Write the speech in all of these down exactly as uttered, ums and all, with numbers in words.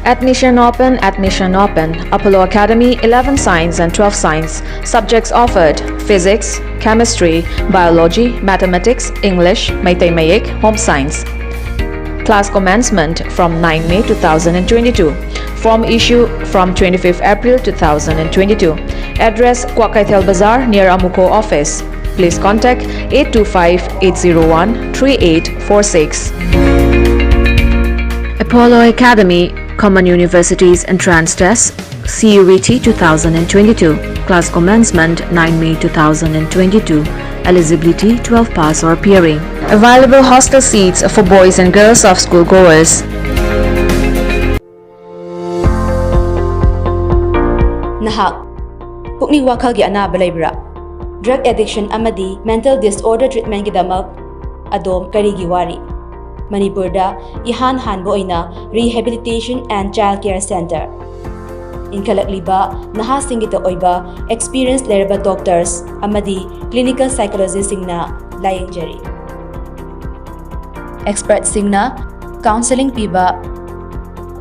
Admission open, admission open. Apollo Academy, eleven Science and twelve Science. Subjects offered: Physics, Chemistry, Biology, Mathematics, English, Meitei Mayek, Home Science. Class commencement from nine May two thousand and twenty-two. Form issue from twenty-fifth April two thousand and twenty-two. Address: Kwakeithel Bazaar, near Amuko office. Please contact eight two five eight zero one three eight four six. Apollo Academy, Common Universities Entrance Test, C U E T two thousand and twenty-two. Class commencement nine May two thousand and twenty-two. Eligibility twelve pass or peering. Available hostel seats for boys and girls of school goers. ꯅꯍꯥꯛ ꯄꯨꯛꯅꯤꯡ ꯋꯥꯈꯜꯒꯤ ꯑꯅꯥꯕ ꯂꯩꯕ꯭ꯔꯥ? Drug addiction ꯑꯃꯗꯤ mental disorder treatmentꯒꯤꯗꯃꯛ ꯑꯗꯣꯝ ꯀꯔꯤꯒꯤ ꯋꯥꯔꯤ? ꯃꯅꯤꯄꯨꯔꯗ ꯏꯍꯥꯟ ꯍꯥꯟꯕ ꯑꯣꯏꯅ Rehabilitation and Child Care Center, ꯏꯟꯈꯠꯂꯛꯂꯤꯕ ꯅꯍꯥꯁꯤꯡꯒꯤꯇ ꯑꯣꯏꯕ experience ꯂꯩꯔꯕ doctors ꯑꯃꯗꯤ clinical psychologistꯁꯤꯡꯅ ꯂꯥꯌꯦꯡꯖꯔꯤ꯫ Expertꯁꯤꯡꯅ counselling ꯄꯤꯕ,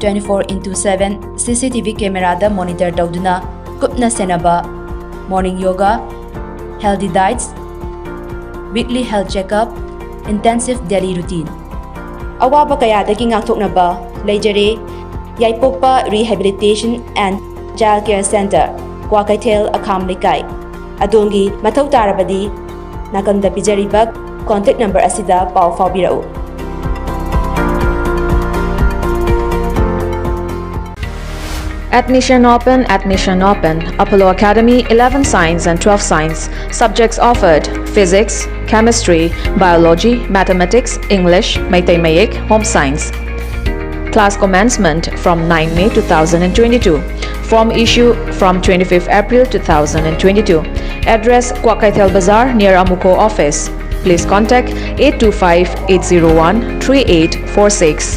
twenty-four into seven C C T V cameraꯗ monitor ꯇꯧꯗꯨꯅ ꯀꯨꯞꯅ ꯁꯦꯟꯅꯕ, morning yoga, healthy diets, weekly health checkup, intensive daily routine꯫ ꯑꯋꯥꯕ ꯀꯌꯥꯗꯒꯤ ꯉꯥꯛꯊꯣꯛꯅꯕ ꯂꯩꯖꯔꯦ ꯌꯥꯏꯄꯣꯛꯄ Rehabilitation and Child Care Center, Kwakeithel, ꯑꯈꯥꯝ ꯂꯩꯀꯥꯏ꯫ ꯑꯗꯣꯝꯒꯤ ꯃꯊꯧ ꯇꯥꯔꯕꯗꯤ ꯅꯥꯀꯟꯗ ꯄꯤꯖꯔꯤꯕ contact number ꯑꯁꯤꯗ ꯄꯥꯎ ꯐꯥꯎꯕꯤꯔꯛꯎ꯫ Admission open, admission open. Apollo Academy, eleven Science and twelve Science. Subjects offered: Physics, Chemistry, Biology, Mathematics, English, Meitei Mayek, Home Science. Class commencement from nine May two thousand and twenty-two. Form issue from twenty-fifth April two thousand and twenty-two. Address: Kwakaithel Bazaar, near Amuko office. Please contact eight two five eight zero one three eight four six.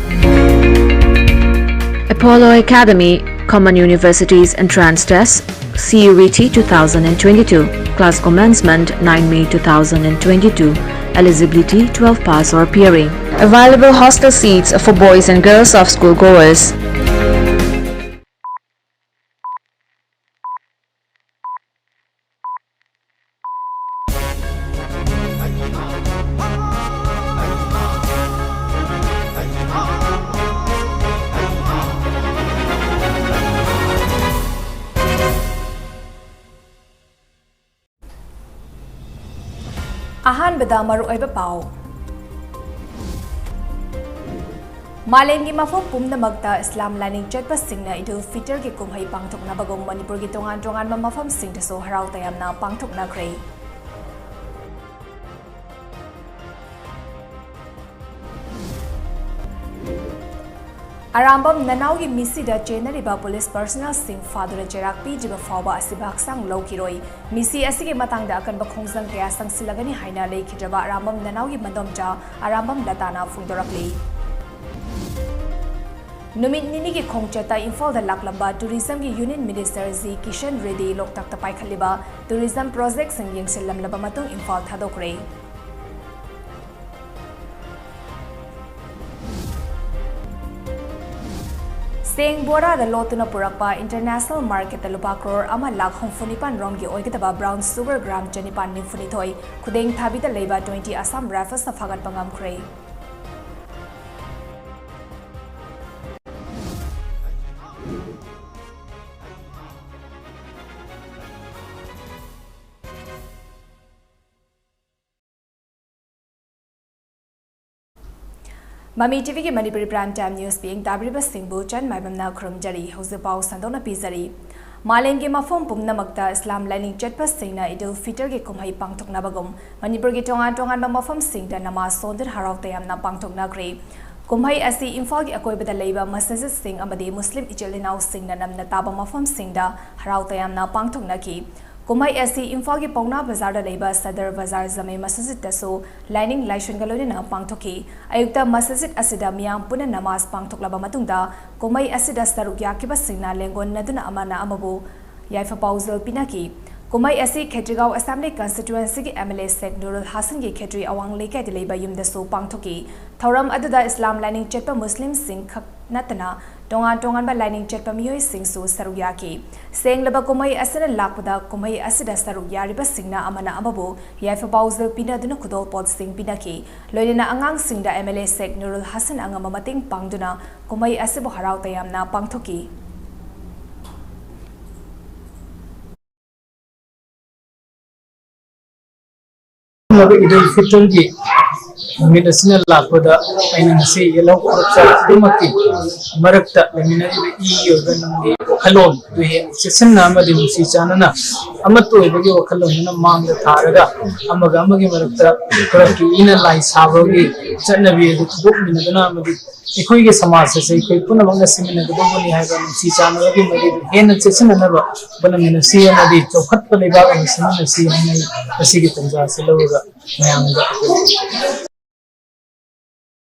Apollo Academy, Common Universities Entrance Test, C U E T two thousand and twenty-two. Class commencement nine May two thousand and twenty-two. Eligibility twelve pass or peering. Available hostel seats for boys and girls of school goers. ꯑꯍꯥꯟꯕꯗ ꯃꯔꯨꯑꯣꯏꯕ ꯄꯥꯎ꯫ ꯃꯥꯂꯦꯝꯒꯤ ꯃꯐꯝ ꯄꯨꯝꯅꯃꯛꯇ ꯏꯁꯂꯥꯝ ꯂꯥꯏꯅꯤꯡ ꯆꯠꯄꯁꯤꯡꯅ ꯏꯗꯨꯜ ꯐꯤꯇꯔꯒꯤ ꯀꯨꯝꯍꯩ ꯄꯥꯡꯊꯣꯛꯅꯕꯒꯨꯝ ꯃꯅꯤꯄꯨꯔꯒꯤ ꯇꯣꯉꯥꯟ ꯇꯣꯉꯥꯟꯕ ꯃꯐꯝꯁꯤꯡꯗꯁꯨ ꯍꯔꯥꯎ ꯇꯌꯥꯝꯅ ꯄꯥꯡꯊꯣꯛꯅꯈ꯭ꯔꯦ꯫ ꯑꯔꯥꯝꯕꯝ ꯅꯅꯥꯎꯒꯤ ꯃꯤꯁꯤꯗ ꯆꯦꯟꯅꯔꯤꯕ ꯄꯨꯂꯤꯁ ꯄꯔꯁꯅꯦꯜꯁꯤꯡ ꯐꯥꯗꯨꯅ ꯆꯩꯔꯥꯛ ꯄꯤꯗ꯭ꯔꯤꯕ ꯐꯥꯎꯕ ꯑꯁꯤꯕ ꯍꯛꯆꯥꯡ ꯂꯧꯈꯤꯔꯣꯏ꯫ ꯃꯤꯁꯤ ꯑꯁꯤꯒꯤ ꯃꯇꯥꯡꯗ ꯑꯀꯟꯕ ꯈꯣꯡꯖꯪ ꯀꯌꯥ ꯆꯪꯁꯤꯜꯂꯒꯅꯤ ꯍꯥꯏꯅ ꯂꯩꯈꯤꯗ꯭ꯔꯕ ꯑꯔꯥꯝꯕꯝ ꯅꯅꯥꯎꯒꯤ ꯃꯗꯣꯝꯆꯥ ꯑꯔꯥꯝꯕꯝ ꯂꯇꯥꯅ ꯐꯣꯡꯗꯣꯔꯛꯂꯤ꯫ ꯅꯨꯃꯤꯠ ꯅꯤꯅꯤꯒꯤ ꯈꯣꯡꯆꯠꯇ ꯏꯝꯐꯥꯜꯗ ꯂꯥꯛꯂꯝꯕ ꯇꯨꯔꯤꯖꯝꯒꯤ union minister G Kisan ready ꯂꯣꯛꯇꯥꯛꯇ ꯄꯥꯏꯈꯠꯂꯤꯕ ꯇꯨꯔꯤꯖꯝ ꯄ꯭ꯔꯣꯖꯦꯛꯁꯤꯡ ꯌꯦꯡꯁꯤꯜꯂꯝꯂꯕ ꯃꯇꯨꯡ ꯏꯝꯐꯥꯜ ꯊꯥꯗꯣꯛꯈ꯭ꯔꯦ꯫ ꯆꯦꯡ ꯕꯣꯔꯥꯗ ꯂꯣꯠꯇꯨꯅ ꯄꯨꯔꯛꯄ ꯏꯟꯇꯔꯅꯦꯁꯅꯦꯜ ꯃꯥꯔꯀꯦꯠꯇ ꯂꯨꯄꯥ ꯀ꯭ꯔꯣꯔ ꯑꯃ ꯂꯥꯈ ꯍꯨꯝꯐꯨ ꯅꯤꯄꯥꯟ ꯔꯣꯝꯒꯤ ꯑꯣꯏꯒꯗꯕ ꯕ꯭ꯔꯥꯎꯟ ꯁꯨꯒꯔ ꯒ꯭ꯔꯥꯝ ꯆꯅꯤꯄꯥꯟ ꯅꯤꯐꯨ ꯅꯤꯊꯣꯏ ꯈꯨꯗꯦꯡ ꯊꯥꯕꯤꯗ ꯂꯩꯕ ꯇ꯭ꯋꯦꯟꯇꯤ ꯑꯁꯥꯝ ꯔꯥꯏꯐꯜꯁꯅ ꯐꯥꯒꯠꯄ ꯉꯝꯈ꯭ꯔꯦ꯫ ꯃꯃꯤ ꯇꯤꯚꯤꯒꯤ ꯃꯅꯤꯄꯨꯔꯤ ꯄ꯭ꯔꯥꯏꯝ ꯇꯥꯏꯝ ꯅ꯭ꯌꯨꯁ ꯄꯤꯌꯦꯡ ꯇꯥꯕꯤꯔꯤꯕꯁꯤꯡꯕꯨ ꯆꯟ ꯃꯥꯏꯕꯝꯅ ꯈꯨꯔꯨꯝꯖꯔꯤ꯫ ꯍꯧꯖꯤꯛ ꯄꯥꯎ ꯁꯟꯗꯣꯛꯅ ꯄꯤꯖꯔꯤ꯫ ꯃꯥꯂꯦꯝꯒꯤ ꯃꯐꯝ ꯄꯨꯝꯅꯃꯛꯇ ꯏꯁꯂꯥꯝ ꯂꯥꯏꯅꯤꯡ ꯆꯠꯄꯁꯤꯡꯅ ꯏꯗꯨꯜ ꯐꯤꯇꯔꯒꯤ ꯀꯨꯝꯍꯩ ꯄꯥꯡꯊꯣꯛꯅꯕꯒꯨꯝ ꯃꯅꯤꯄꯨꯔꯒꯤ ꯇꯣꯉꯥꯟ ꯇꯣꯉꯥꯟꯕ ꯃꯐꯝꯁꯤꯡꯗ ꯅꯃꯥꯖ ꯁꯣꯟꯗꯨꯅ ꯍꯔꯥꯎ ꯇꯌꯥꯝꯅ ꯄꯥꯡꯊꯣꯛꯅꯈ꯭ꯔꯦ꯫ ꯀꯨꯝꯍꯩ ꯑꯁꯤ ꯏꯝꯐꯥꯜꯒꯤ ꯑꯀꯣꯏꯕꯗ ꯂꯩꯕ ꯃꯁꯖꯤꯗꯁꯤꯡ ꯑꯃꯗꯤ ꯃꯨꯁꯂꯤꯝ ꯏꯆꯤꯜ ꯏꯅꯥꯎꯁꯤꯡꯅ ꯅꯝꯅ ꯇꯥꯕ ꯃꯐꯝꯁꯤꯡꯗ ꯍꯔꯥꯎ ꯇꯌꯥꯝꯅ ꯄꯥꯡꯊꯣꯛꯅꯈꯤ꯫ ꯀꯨꯝꯍꯩ ꯑꯁꯤ ꯏꯝꯐꯥꯜꯒꯤ ꯄꯥꯎꯅꯥ ꯕꯖꯥꯔꯗ ꯂꯩꯕ ꯁꯗꯔ ꯕꯖꯥꯔ ꯖꯃꯦ ꯃꯁꯖꯤꯗꯇꯁꯨ ꯂꯥꯏꯅꯤꯡ ꯂꯥꯏꯁꯣꯟꯒ ꯂꯣꯏꯅꯅ ꯄꯥꯡꯊꯣꯛꯈꯤ꯫ ꯑꯌꯨꯛꯇ ꯃꯁꯖꯤꯗ ꯑꯁꯤꯗ ꯃꯤꯌꯥꯝ ꯄꯨꯟꯅ ꯅꯃꯥꯖ ꯄꯥꯡꯊꯣꯛꯂꯕ ꯃꯇꯨꯡꯗ ꯀꯨꯝꯍꯩ ꯑꯁꯤꯗ ꯁꯔꯨꯛ ꯌꯥꯈꯤꯕꯁꯤꯡꯅ ꯂꯦꯡꯒꯣꯟꯅꯗꯨꯅ ꯑꯃꯅ ꯑꯃꯕꯨ ꯌꯥꯏꯐ ꯄꯥꯎꯖꯦꯜ ꯄꯤꯅꯈꯤ꯫ ꯀꯨꯝꯍꯩ ꯑꯁꯤ ꯈꯦꯇ꯭ꯔꯤꯒꯥꯎ ꯑꯦꯁꯦꯝꯕ꯭ꯂꯤ ꯀꯟꯁꯇꯤꯇ꯭ꯋꯦꯟꯁꯤꯒꯤ ꯑꯦꯝ ꯑꯦꯜ ꯑꯦ ꯁꯦꯛ ꯅꯨꯔꯨꯜ ꯍꯥꯁꯟꯒꯤ ꯈꯦꯇ꯭ꯔꯤ ꯑꯋꯥꯡ ꯂꯩꯀꯥꯏꯗ ꯂꯩꯕ ꯌꯨꯝꯗꯁꯨ ꯄꯥꯡꯊꯣꯛꯈꯤ꯫ ꯊꯧꯔꯝ ꯑꯗꯨꯗ ꯏꯁꯂꯥꯝ ꯂꯥꯏꯅꯤꯡ ꯆꯠꯄ ꯃꯨꯁꯂꯤꯝꯁꯤꯡ ꯈꯛ ꯅꯠꯇꯅ ꯇꯣꯉꯥꯟ ꯇꯣꯉꯥꯟꯕ ꯂꯥꯏꯅꯤꯡ ꯆꯠꯄ ꯃꯤꯑꯣꯏꯁꯤꯡꯁꯨ ꯁꯔꯨꯛ ꯌꯥꯈꯤ꯫ ꯁꯦꯡꯂꯕ ꯀꯨꯝꯍꯩ ꯑꯁꯤꯅ ꯂꯥꯛꯄꯗ ꯀꯨꯝꯍꯩ ꯑꯁꯤꯗ ꯁꯔꯨꯛ ꯌꯥꯔꯤꯕꯁꯤꯡꯅ ꯑꯃꯅ ꯑꯃꯕꯨ ꯌꯥꯏꯐ ꯄꯥꯎꯖꯦꯜ ꯄꯤꯅꯗꯨꯅ ꯈꯨꯗꯣꯜꯄꯣꯠꯁꯤꯡ ꯄꯤꯅꯈꯤ꯫ ꯂꯣꯏꯅꯅ ꯑꯉꯥꯡꯁꯤꯡꯗ ꯑꯦꯝ ꯑꯦꯜ ꯑꯦ ꯁꯦꯛ ꯅꯨꯔꯨꯜ ꯍꯥꯁꯟ ꯑꯉꯝꯕ ꯃꯇꯦꯡ ꯄꯥꯡꯗꯨꯅ ꯀꯨꯝꯍꯩ ꯑꯁꯤꯕꯨ ꯍꯔꯥꯎ ꯇꯌꯥꯝꯅ ꯄꯥꯡꯊꯣꯛꯈꯤ꯫ ꯏꯗꯨꯜ ꯐꯤꯇꯔꯒꯤ ꯅꯨꯃꯤꯠ ꯑꯁꯤꯅ ꯂꯥꯛꯄꯗ ꯑꯩꯅ ꯉꯁꯤ ꯌꯦꯜꯍꯧ ꯐꯨꯔꯨꯞ ꯆꯥꯕ ꯈꯨꯗꯤꯡꯃꯛꯀꯤ ꯃꯔꯛꯇ ꯂꯩꯃꯤꯟꯅꯔꯤꯕ ꯏꯒꯤ ꯑꯣꯏꯕ ꯅꯪꯒꯤ ꯋꯥꯈꯜꯂꯣꯟ ꯑꯗꯨ ꯍꯦꯟꯅ ꯆꯦꯠꯁꯤꯟꯅ ꯑꯃꯗꯤ ꯅꯨꯡꯁꯤ ꯆꯥꯟꯅꯅ ꯑꯃꯠꯇ ꯑꯣꯏꯕꯒꯤ ꯋꯥꯈꯜꯂꯣꯟꯗꯨꯅ ꯃꯥꯡꯗ ꯊꯥꯔꯒ ꯑꯃꯒ ꯑꯃꯒꯤ ꯃꯔꯛꯇ ꯈꯨꯔꯛꯀꯤ ꯏꯅ ꯂꯥꯏ ꯁꯥꯕꯒꯤ ꯆꯠꯅꯕꯤ ꯑꯗꯨ ꯊꯨꯗꯣꯛꯃꯤꯟꯅꯗꯨꯅ ꯑꯃꯗꯤ ꯑꯩꯈꯣꯏꯒꯤ ꯁꯃꯥꯖ ꯑꯁꯤ ꯑꯩꯈꯣꯏ ꯄꯨꯝꯅꯃꯛꯅ ꯁꯦꯝꯃꯤꯟꯅꯒꯗꯧꯕꯅꯤ ꯍꯥꯏꯕ ꯅꯨꯡꯁꯤ ꯆꯥꯟꯅꯕꯒꯤ ꯃꯔꯤꯗꯨ ꯍꯦꯟꯅ ꯆꯦꯠꯁꯤꯟꯅꯅꯕ ꯍꯣꯠꯅꯃꯤꯟꯅꯁꯤ ꯑꯃꯗꯤ ꯆꯥꯎꯈꯠꯄ ꯂꯩꯕꯥꯛ ꯑꯃ ꯁꯦꯝꯃꯤꯟꯅꯁꯤ ꯍꯥꯏꯅ ꯃꯁꯤꯒꯤ ꯇꯥꯟꯖꯥ ꯑꯁꯤ ꯂꯧꯔꯒ ꯃꯌꯥꯝꯗ ꯑꯩꯈꯣꯏ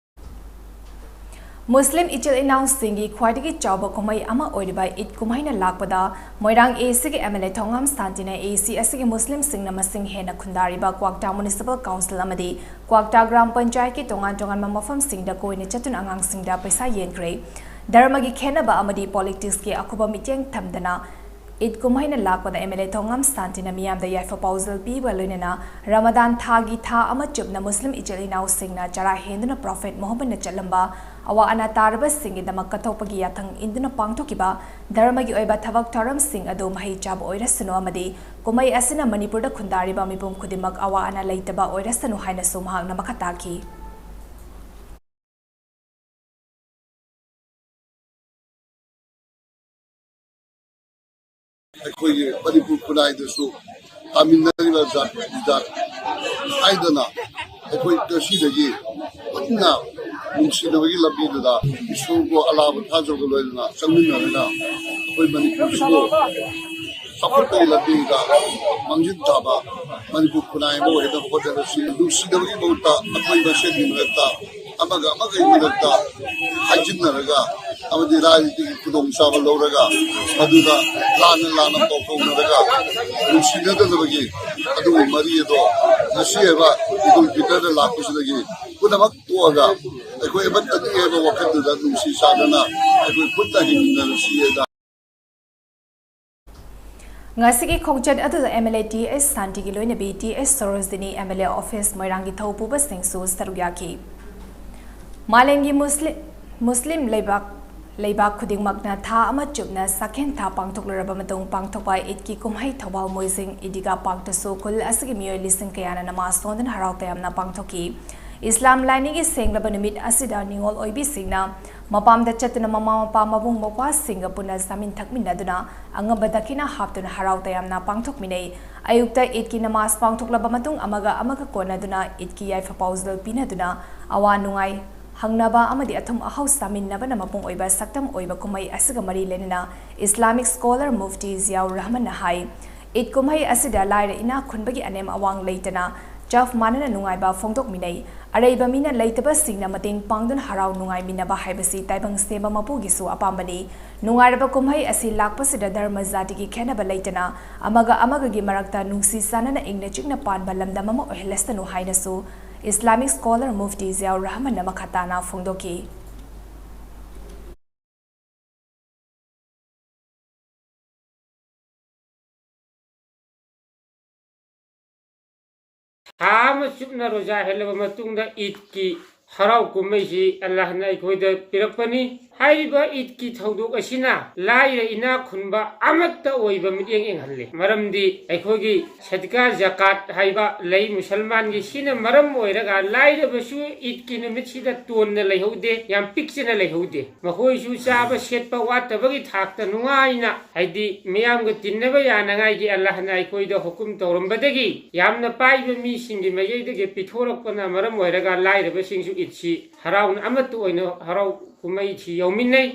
ꯃꯨꯁꯂꯤꯝ ꯏꯆꯤꯜ ꯏꯅꯥꯎꯁꯤꯡꯒꯤ ꯈ꯭ꯋꯥꯏꯗꯒꯤ ꯆꯥꯎꯕ ꯀꯨꯝꯍꯩ ꯑꯃ ꯑꯣꯏꯔꯤꯕ ꯏꯗ ꯀꯨꯝꯍꯩꯅ ꯂꯥꯛꯄꯗ ꯃꯣꯏꯔꯥꯡ ꯑꯦ ꯁꯤꯒꯤ ꯑꯦꯝ ꯑꯦꯜ ꯑꯦ ꯊꯣꯉꯥꯝ ꯁꯥꯟꯇꯤꯅ ꯑꯦ ꯁꯤ ꯑꯁꯤꯒꯤ ꯃꯨꯁꯂꯤꯝꯁꯤꯡꯅ ꯃꯁꯤꯡ ꯍꯦꯟꯅ ꯈꯨꯟꯗꯥꯔꯤꯕ ꯀ꯭ꯋꯥꯛꯇꯥ ꯃ꯭ꯌꯨꯅꯤꯁꯤꯄꯥꯜ ꯀꯥꯎꯟꯁꯤꯜ ꯑꯃꯗꯤ ꯀ꯭ꯋꯥꯛꯇꯥ ꯒ꯭ꯔꯥꯝ ꯄꯟꯆꯥꯌꯠꯀꯤ ꯇꯣꯉꯥꯟ ꯇꯣꯉꯥꯟꯕ ꯃꯐꯝꯁꯤꯡꯗ ꯀꯣꯏꯅ ꯆꯠꯇꯨꯅ ꯑꯉꯥꯡꯁꯤꯡꯗ ꯄꯩꯁꯥ ꯌꯦꯟꯈ꯭ꯔꯦ꯫ ꯙꯔꯃꯒꯤ ꯈꯦꯟꯅꯕ ꯑꯃꯗꯤ ꯄꯣꯂꯤꯇꯤꯛꯁꯀꯤ ꯑꯀꯨꯞꯄ ꯃꯤꯠꯌꯦꯡ ꯊꯝꯗꯅ ꯏꯗ ꯀꯨꯝꯍꯩꯅ ꯂꯥꯛꯄꯗ ꯑꯦꯝ ꯑꯦꯜ ꯑꯦ ꯊꯣꯉꯥꯝ ꯁꯥꯟꯇꯤꯅ ꯃꯤꯌꯥꯝꯗ ꯌꯥꯏꯐ ꯄꯥꯎꯖꯦꯜ ꯄꯤꯕ ꯂꯣꯏꯅꯅ ꯔꯃꯗꯥꯟ ꯊꯥꯒꯤ ꯊꯥ ꯑꯃ ꯆꯨꯞꯅ ꯃꯨꯁꯂꯤꯝ ꯏꯆꯤꯜ ꯏꯅꯥꯎꯁꯤꯡꯅ ꯆꯔꯥ ꯍꯦꯟꯗꯨꯅ ꯄ꯭ꯔꯣꯐꯦꯠ ꯃꯨꯍꯝꯃꯗꯅ ꯆꯠꯂꯝꯕ ꯑꯋꯥ ꯑꯅꯥ ꯇꯥꯔꯕꯁꯤꯡꯒꯤꯗꯃꯛ ꯀꯠꯊꯣꯛꯄꯒꯤ ꯌꯥꯊꯪ ꯏꯟꯗꯨꯅ ꯄꯥꯡꯊꯣꯛꯈꯤꯕ ꯙꯔꯃꯒꯤ ꯑꯣꯏꯕ ꯊꯕꯛ ꯊꯧꯔꯝꯁꯤꯡ ꯑꯗꯨ ꯃꯍꯩ ꯆꯥꯕ ꯑꯣꯏꯔꯁꯅꯨ ꯑꯃꯗꯤ ꯀꯨꯝꯍꯩ ꯑꯁꯤꯅ ꯃꯅꯤꯄꯨꯔꯗ ꯈꯨꯟꯗꯥꯔꯤꯕ ꯃꯤꯄꯨꯝ ꯈꯨꯗꯤꯡꯃꯛ ꯑꯋꯥ ꯑꯅꯥ ꯂꯩꯇꯕ ꯑꯣꯏꯔꯁꯅꯨ ꯍꯥꯏꯅꯁꯨ ꯃꯍꯥꯛꯅ ꯃꯈꯥ ꯇꯥꯈꯤ꯫ ꯑꯩꯈꯣꯏꯒꯤ ꯃꯅꯤꯄꯨꯔ ꯈꯨꯟꯅꯥꯏꯗꯁꯨ ꯇꯥꯃꯤꯟꯅꯔꯤꯕ ꯖꯥꯠ ꯕꯤꯖꯥꯠ ꯍꯥꯏꯗꯅ ꯑꯩꯈꯣꯏ ꯉꯁꯤꯗꯒꯤ ꯄꯨꯟꯅ ꯅꯨꯡꯁꯤꯅꯕꯒꯤ ꯂꯝꯕꯤꯗꯨꯗ ꯏꯁꯣꯔꯕꯨ ꯑꯂꯥꯕ ꯊꯥꯖꯕ ꯂꯣꯏꯅꯅ ꯆꯪꯃꯤꯟꯅꯔꯒ ꯑꯩꯈꯣꯏ ꯃꯅꯤꯄꯨꯔꯁꯤꯕꯨ ꯆꯥꯎꯈꯠꯄꯒꯤ ꯂꯝꯕꯤꯗ ꯃꯥꯡꯖꯤꯜ ꯊꯥꯕ ꯃꯅꯤꯄꯨꯔ ꯈꯨꯟꯅꯥꯏ ꯑꯃ ꯑꯣꯏꯍꯟꯅꯕ ꯍꯣꯠꯅꯔꯁꯤ꯫ ꯅꯨꯡꯁꯤꯅꯕꯒꯤ ꯃꯍꯨꯠꯇ ꯑꯩꯈꯣꯏ ꯃꯁꯦꯟꯒꯤ ꯃꯔꯛꯇ ꯑꯃꯒ ꯑꯃꯒꯒꯤ ꯃꯔꯛꯇ ꯍꯥꯏꯖꯤꯟꯅꯔꯒ ꯑꯃꯗꯤ ꯔꯥꯖꯅꯤꯇꯤꯒꯤ ꯈꯨꯗꯣꯡꯆꯥꯕ ꯂꯧꯔꯒ ꯃꯗꯨꯗ ꯂꯥꯟꯅ ꯂꯥꯟꯅ ꯄꯥꯎ ꯐꯥꯎꯅꯔꯒ ꯅꯨꯡꯁꯤꯅꯗꯅꯕꯒꯤ ꯑꯗꯨꯒꯤ ꯃꯔꯤ ꯑꯗꯣ ꯉꯁꯤ ꯍꯥꯏꯕ ꯏꯗꯨꯜ ꯐꯤꯇꯔꯗ ꯂꯥꯛꯄꯁꯤꯗꯒꯤ ꯄꯨꯝꯅꯃꯛ ꯇꯣꯛꯑꯒ ꯑꯩꯈꯣꯏ ꯑꯃꯠꯇꯅꯤ ꯍꯥꯏꯕ ꯋꯥꯈꯜꯗꯨꯗ ꯅꯨꯡꯁꯤ ꯆꯥꯟꯅꯅ ꯑꯩꯈꯣꯏ ꯄꯨꯟꯅ ꯍꯤꯡꯃꯤꯟꯅꯔꯁꯤ ꯍꯥꯏꯅ ꯉꯁꯤꯒꯤ ꯈꯣꯡꯆꯠ ꯑꯗꯨꯗ ꯑꯦꯝ ꯑꯦꯜ ꯑꯦ ꯇꯤ ꯑꯦꯁ ꯁꯥꯟꯇꯤꯒꯤ ꯂꯣꯏꯅꯕꯤ T S Sarojini, M L A office ꯃꯣꯏꯔꯥꯡꯒꯤ ꯊꯧꯄꯨꯕꯁꯤꯡꯁꯨ ꯁꯔꯨꯛ ꯌꯥꯈꯤ꯫ ꯃꯥꯂꯦꯝꯒꯤ ꯃꯨꯁꯂꯤꯝ, ꯃꯨꯁꯂꯤꯝ ꯂꯩꯕꯥꯛ, ꯂꯩꯕꯥꯛ ꯈꯨꯗꯤꯡꯃꯛꯅ ꯊꯥ ꯑꯃ ꯆꯨꯞꯅ ꯁꯥꯈꯦꯟ ꯊꯥ ꯄꯥꯡꯊꯣꯛꯂꯨꯔꯕ ꯃꯇꯨꯡ ꯄꯥꯡꯊꯣꯛꯄ ꯏꯗꯀꯤ ꯀꯨꯝꯍꯩ ꯊꯧꯕꯥꯜ ꯃꯣꯏꯖꯤꯡ ꯏꯗꯤꯒꯥ ꯄꯥꯔꯛꯇꯁꯨ ꯈꯨꯜ ꯑꯁꯤꯒꯤ ꯃꯤꯑꯣꯏ ꯂꯤꯁꯤꯡ ꯀꯌꯥꯅ ꯅꯃꯥꯖ ꯁꯣꯟꯗꯨꯅ ꯍꯔꯥꯎ ꯇꯌꯥꯝꯅ ꯄꯥꯡꯊꯣꯛꯈꯤ꯫ ꯏꯁꯂꯥꯝ ꯂꯥꯏꯅꯤꯡꯒꯤ ꯁꯦꯡꯂꯕ ꯅꯨꯃꯤꯠ ꯑꯁꯤꯗ ꯅꯤꯉꯣꯜ ꯑꯣꯏꯕꯤꯁꯤꯡꯅ ꯃꯄꯥꯝꯗ ꯆꯠꯇꯨꯅ ꯃꯃꯥ ꯃꯄꯥ ꯃꯕꯨꯡ ꯃꯧꯄ꯭ꯋꯥꯁꯤꯡꯒ ꯄꯨꯟꯅ ꯆꯥꯃꯤꯟ ꯊꯛꯃꯤꯟꯅꯗꯨꯅ ꯑꯉꯝꯕ ꯗꯈꯤꯅꯥ ꯍꯥꯞꯇꯨꯅ ꯍꯔꯥꯎ ꯇꯌꯥꯝꯅ ꯄꯥꯡꯊꯣꯛꯃꯤꯟꯅꯩ꯫ ꯑꯌꯨꯛꯇ ꯏꯗꯀꯤ ꯅꯃꯥꯖ ꯄꯥꯡꯊꯣꯛꯂꯕ ꯃꯇꯨꯡ ꯑꯃꯒ ꯑꯃꯒ ꯀꯣꯟꯅꯗꯨꯅ ꯏꯗꯀꯤ ꯌꯥꯏꯐ ꯄꯥꯎꯖꯦꯜ ꯄꯤꯅꯗꯨꯅ ꯑꯋꯥ ꯅꯨꯡꯉꯥꯏ ꯍꯪꯅꯕ ꯑꯃꯗꯤ ꯑꯊꯨꯝ ꯑꯍꯥꯎ ꯆꯥꯃꯤꯟꯅꯕꯅ ꯃꯄꯨꯡ ꯑꯣꯏꯕ ꯁꯛꯇꯝ ꯑꯣꯏꯕ ꯀꯨꯝꯍꯩ ꯑꯁꯤꯒ ꯃꯔꯤ ꯂꯩꯅꯅ ꯏꯁꯂꯥꯃꯤꯛ ꯁ꯭ꯀꯣꯂꯔ ꯃꯨꯐꯇꯤ ꯖꯤꯌꯥꯎꯔ ꯔꯍꯃꯟꯅ ꯍꯥꯏ, ꯏꯗ ꯀꯨꯝꯍꯩ ꯑꯁꯤꯗ ꯂꯥꯏꯔ ꯏꯅꯥꯛ ꯈꯨꯟꯕꯒꯤ ꯑꯅꯦꯝ ꯑꯋꯥꯡ ꯂꯩꯇꯅ ꯆꯞ ꯃꯥꯟꯅꯅ ꯅꯨꯡꯉꯥꯏꯕ ꯐꯣꯡꯗꯣꯛꯃꯤꯟꯅꯩ꯫ ꯑꯔꯩꯕ ꯃꯤꯅ ꯂꯩꯇꯕꯁꯤꯡꯅ ꯃꯇꯦꯡ ꯄꯥꯡꯗꯨꯅ ꯍꯔꯥꯎ ꯅꯨꯡꯉꯥꯏꯃꯤꯟꯅꯕ ꯍꯥꯏꯕꯁꯤ ꯇꯥꯏꯕꯪ ꯁꯦꯝꯕ ꯃꯄꯨꯒꯤꯁꯨ ꯑꯄꯥꯝꯕꯅꯤ꯫ ꯅꯨꯡꯉꯥꯏꯔꯕ ꯀꯨꯝꯍꯩ ꯑꯁꯤ ꯂꯥꯛꯄꯁꯤꯗ ꯙꯔꯃ ꯖꯥꯇꯤꯒꯤ ꯈꯦꯟꯅꯕ ꯂꯩꯇꯅ ꯑꯃꯒ ꯑꯃꯒꯒꯤ ꯃꯔꯛꯇ ꯅꯨꯡꯁꯤ ꯆꯥꯟꯅꯅ ꯏꯪꯅ ꯆꯤꯛꯅ ꯄꯥꯟꯕ ꯂꯝꯗꯝ ꯑꯃ ꯑꯣꯏꯍꯜꯂꯁꯅꯨ ꯍꯥꯏꯅꯁꯨ ꯏꯁꯂꯥꯃꯤꯛ ꯁ꯭ꯀꯣꯂꯔ ꯃꯨꯐꯇꯤ ꯖꯤꯌꯥꯎꯔ ꯔꯍꯃꯟꯅ ꯃꯈꯥ ꯇꯥꯅ ꯐꯣꯡꯗꯣꯛꯈꯤ꯫ ꯊꯥ ꯑꯃ ꯆꯨꯞꯅ ꯔꯣꯖꯥ ꯍꯦꯜꯂꯕ ꯃꯇꯨꯡꯗ ꯏꯗꯀꯤ ꯍꯔꯥꯎ ꯀꯨꯝꯍꯩꯁꯤ ꯑꯜꯂꯥꯍꯅ ꯑꯩꯈꯣꯏꯗ ꯄꯤꯔꯛꯄꯅꯤ꯫ ꯍꯥꯏꯔꯤꯕ ꯏꯗꯀꯤ ꯊꯧꯗꯣꯛ ꯑꯁꯤꯅ ꯂꯥꯏꯔ ꯏꯅꯥꯛ ꯈꯨꯟꯕ ꯑꯃꯠꯇ ꯑꯣꯏꯕ ꯃꯤꯠꯌꯦꯡ ꯌꯦꯡꯍꯜꯂꯤ꯫ ꯃꯔꯝꯗꯤ ꯑꯩꯈꯣꯏꯒꯤ ꯁꯗꯀꯥ ꯖꯀꯥꯠ ꯍꯥꯏꯕ ꯂꯩ ꯃꯨꯁꯜꯃꯥꯟꯒꯤ, ꯁꯤꯅ ꯃꯔꯝ ꯑꯣꯏꯔꯒ ꯂꯥꯏꯔꯕꯁꯨ ꯏꯗꯀꯤ ꯅꯨꯃꯤꯠꯁꯤꯗ ꯇꯣꯟꯅ ꯂꯩꯍꯧꯗꯦ, ꯌꯥꯝ ꯄꯤꯛꯆꯅ ꯂꯩꯍꯧꯗꯦ꯫ ꯃꯈꯣꯏꯁꯨ ꯆꯥꯕ ꯁꯦꯠꯄ ꯋꯥꯠꯇꯕꯒꯤ ꯊꯥꯛꯇ ꯅꯨꯡꯉꯥꯏꯅ, ꯍꯥꯏꯗꯤ ꯃꯤꯌꯥꯝꯒ ꯇꯤꯟꯅꯕ ꯌꯥꯅꯉꯥꯏꯒꯤ ꯑꯜꯂꯥꯍꯅ ꯑꯩꯈꯣꯏꯗ ꯍꯨꯀꯨꯝ ꯇꯧꯔꯝꯕꯗꯒꯤ ꯌꯥꯝꯅ ꯄꯥꯏꯕ ꯃꯤꯁꯤꯡꯒꯤ ꯃꯥꯏꯀꯩꯗꯒꯤ ꯄꯤꯊꯣꯔꯛꯄꯅ ꯃꯔꯝ ꯑꯣꯏꯔꯒ ꯂꯥꯏꯔꯕꯁꯤꯡꯁꯨ ꯏꯗꯁꯤ ꯍꯔꯥꯎꯅ ꯑꯃꯠꯇ ꯑꯣꯏꯅ ꯍꯔꯥꯎ ꯀꯨꯝꯍꯩꯁꯤ ꯌꯥꯎꯃꯤꯟꯅꯩ꯫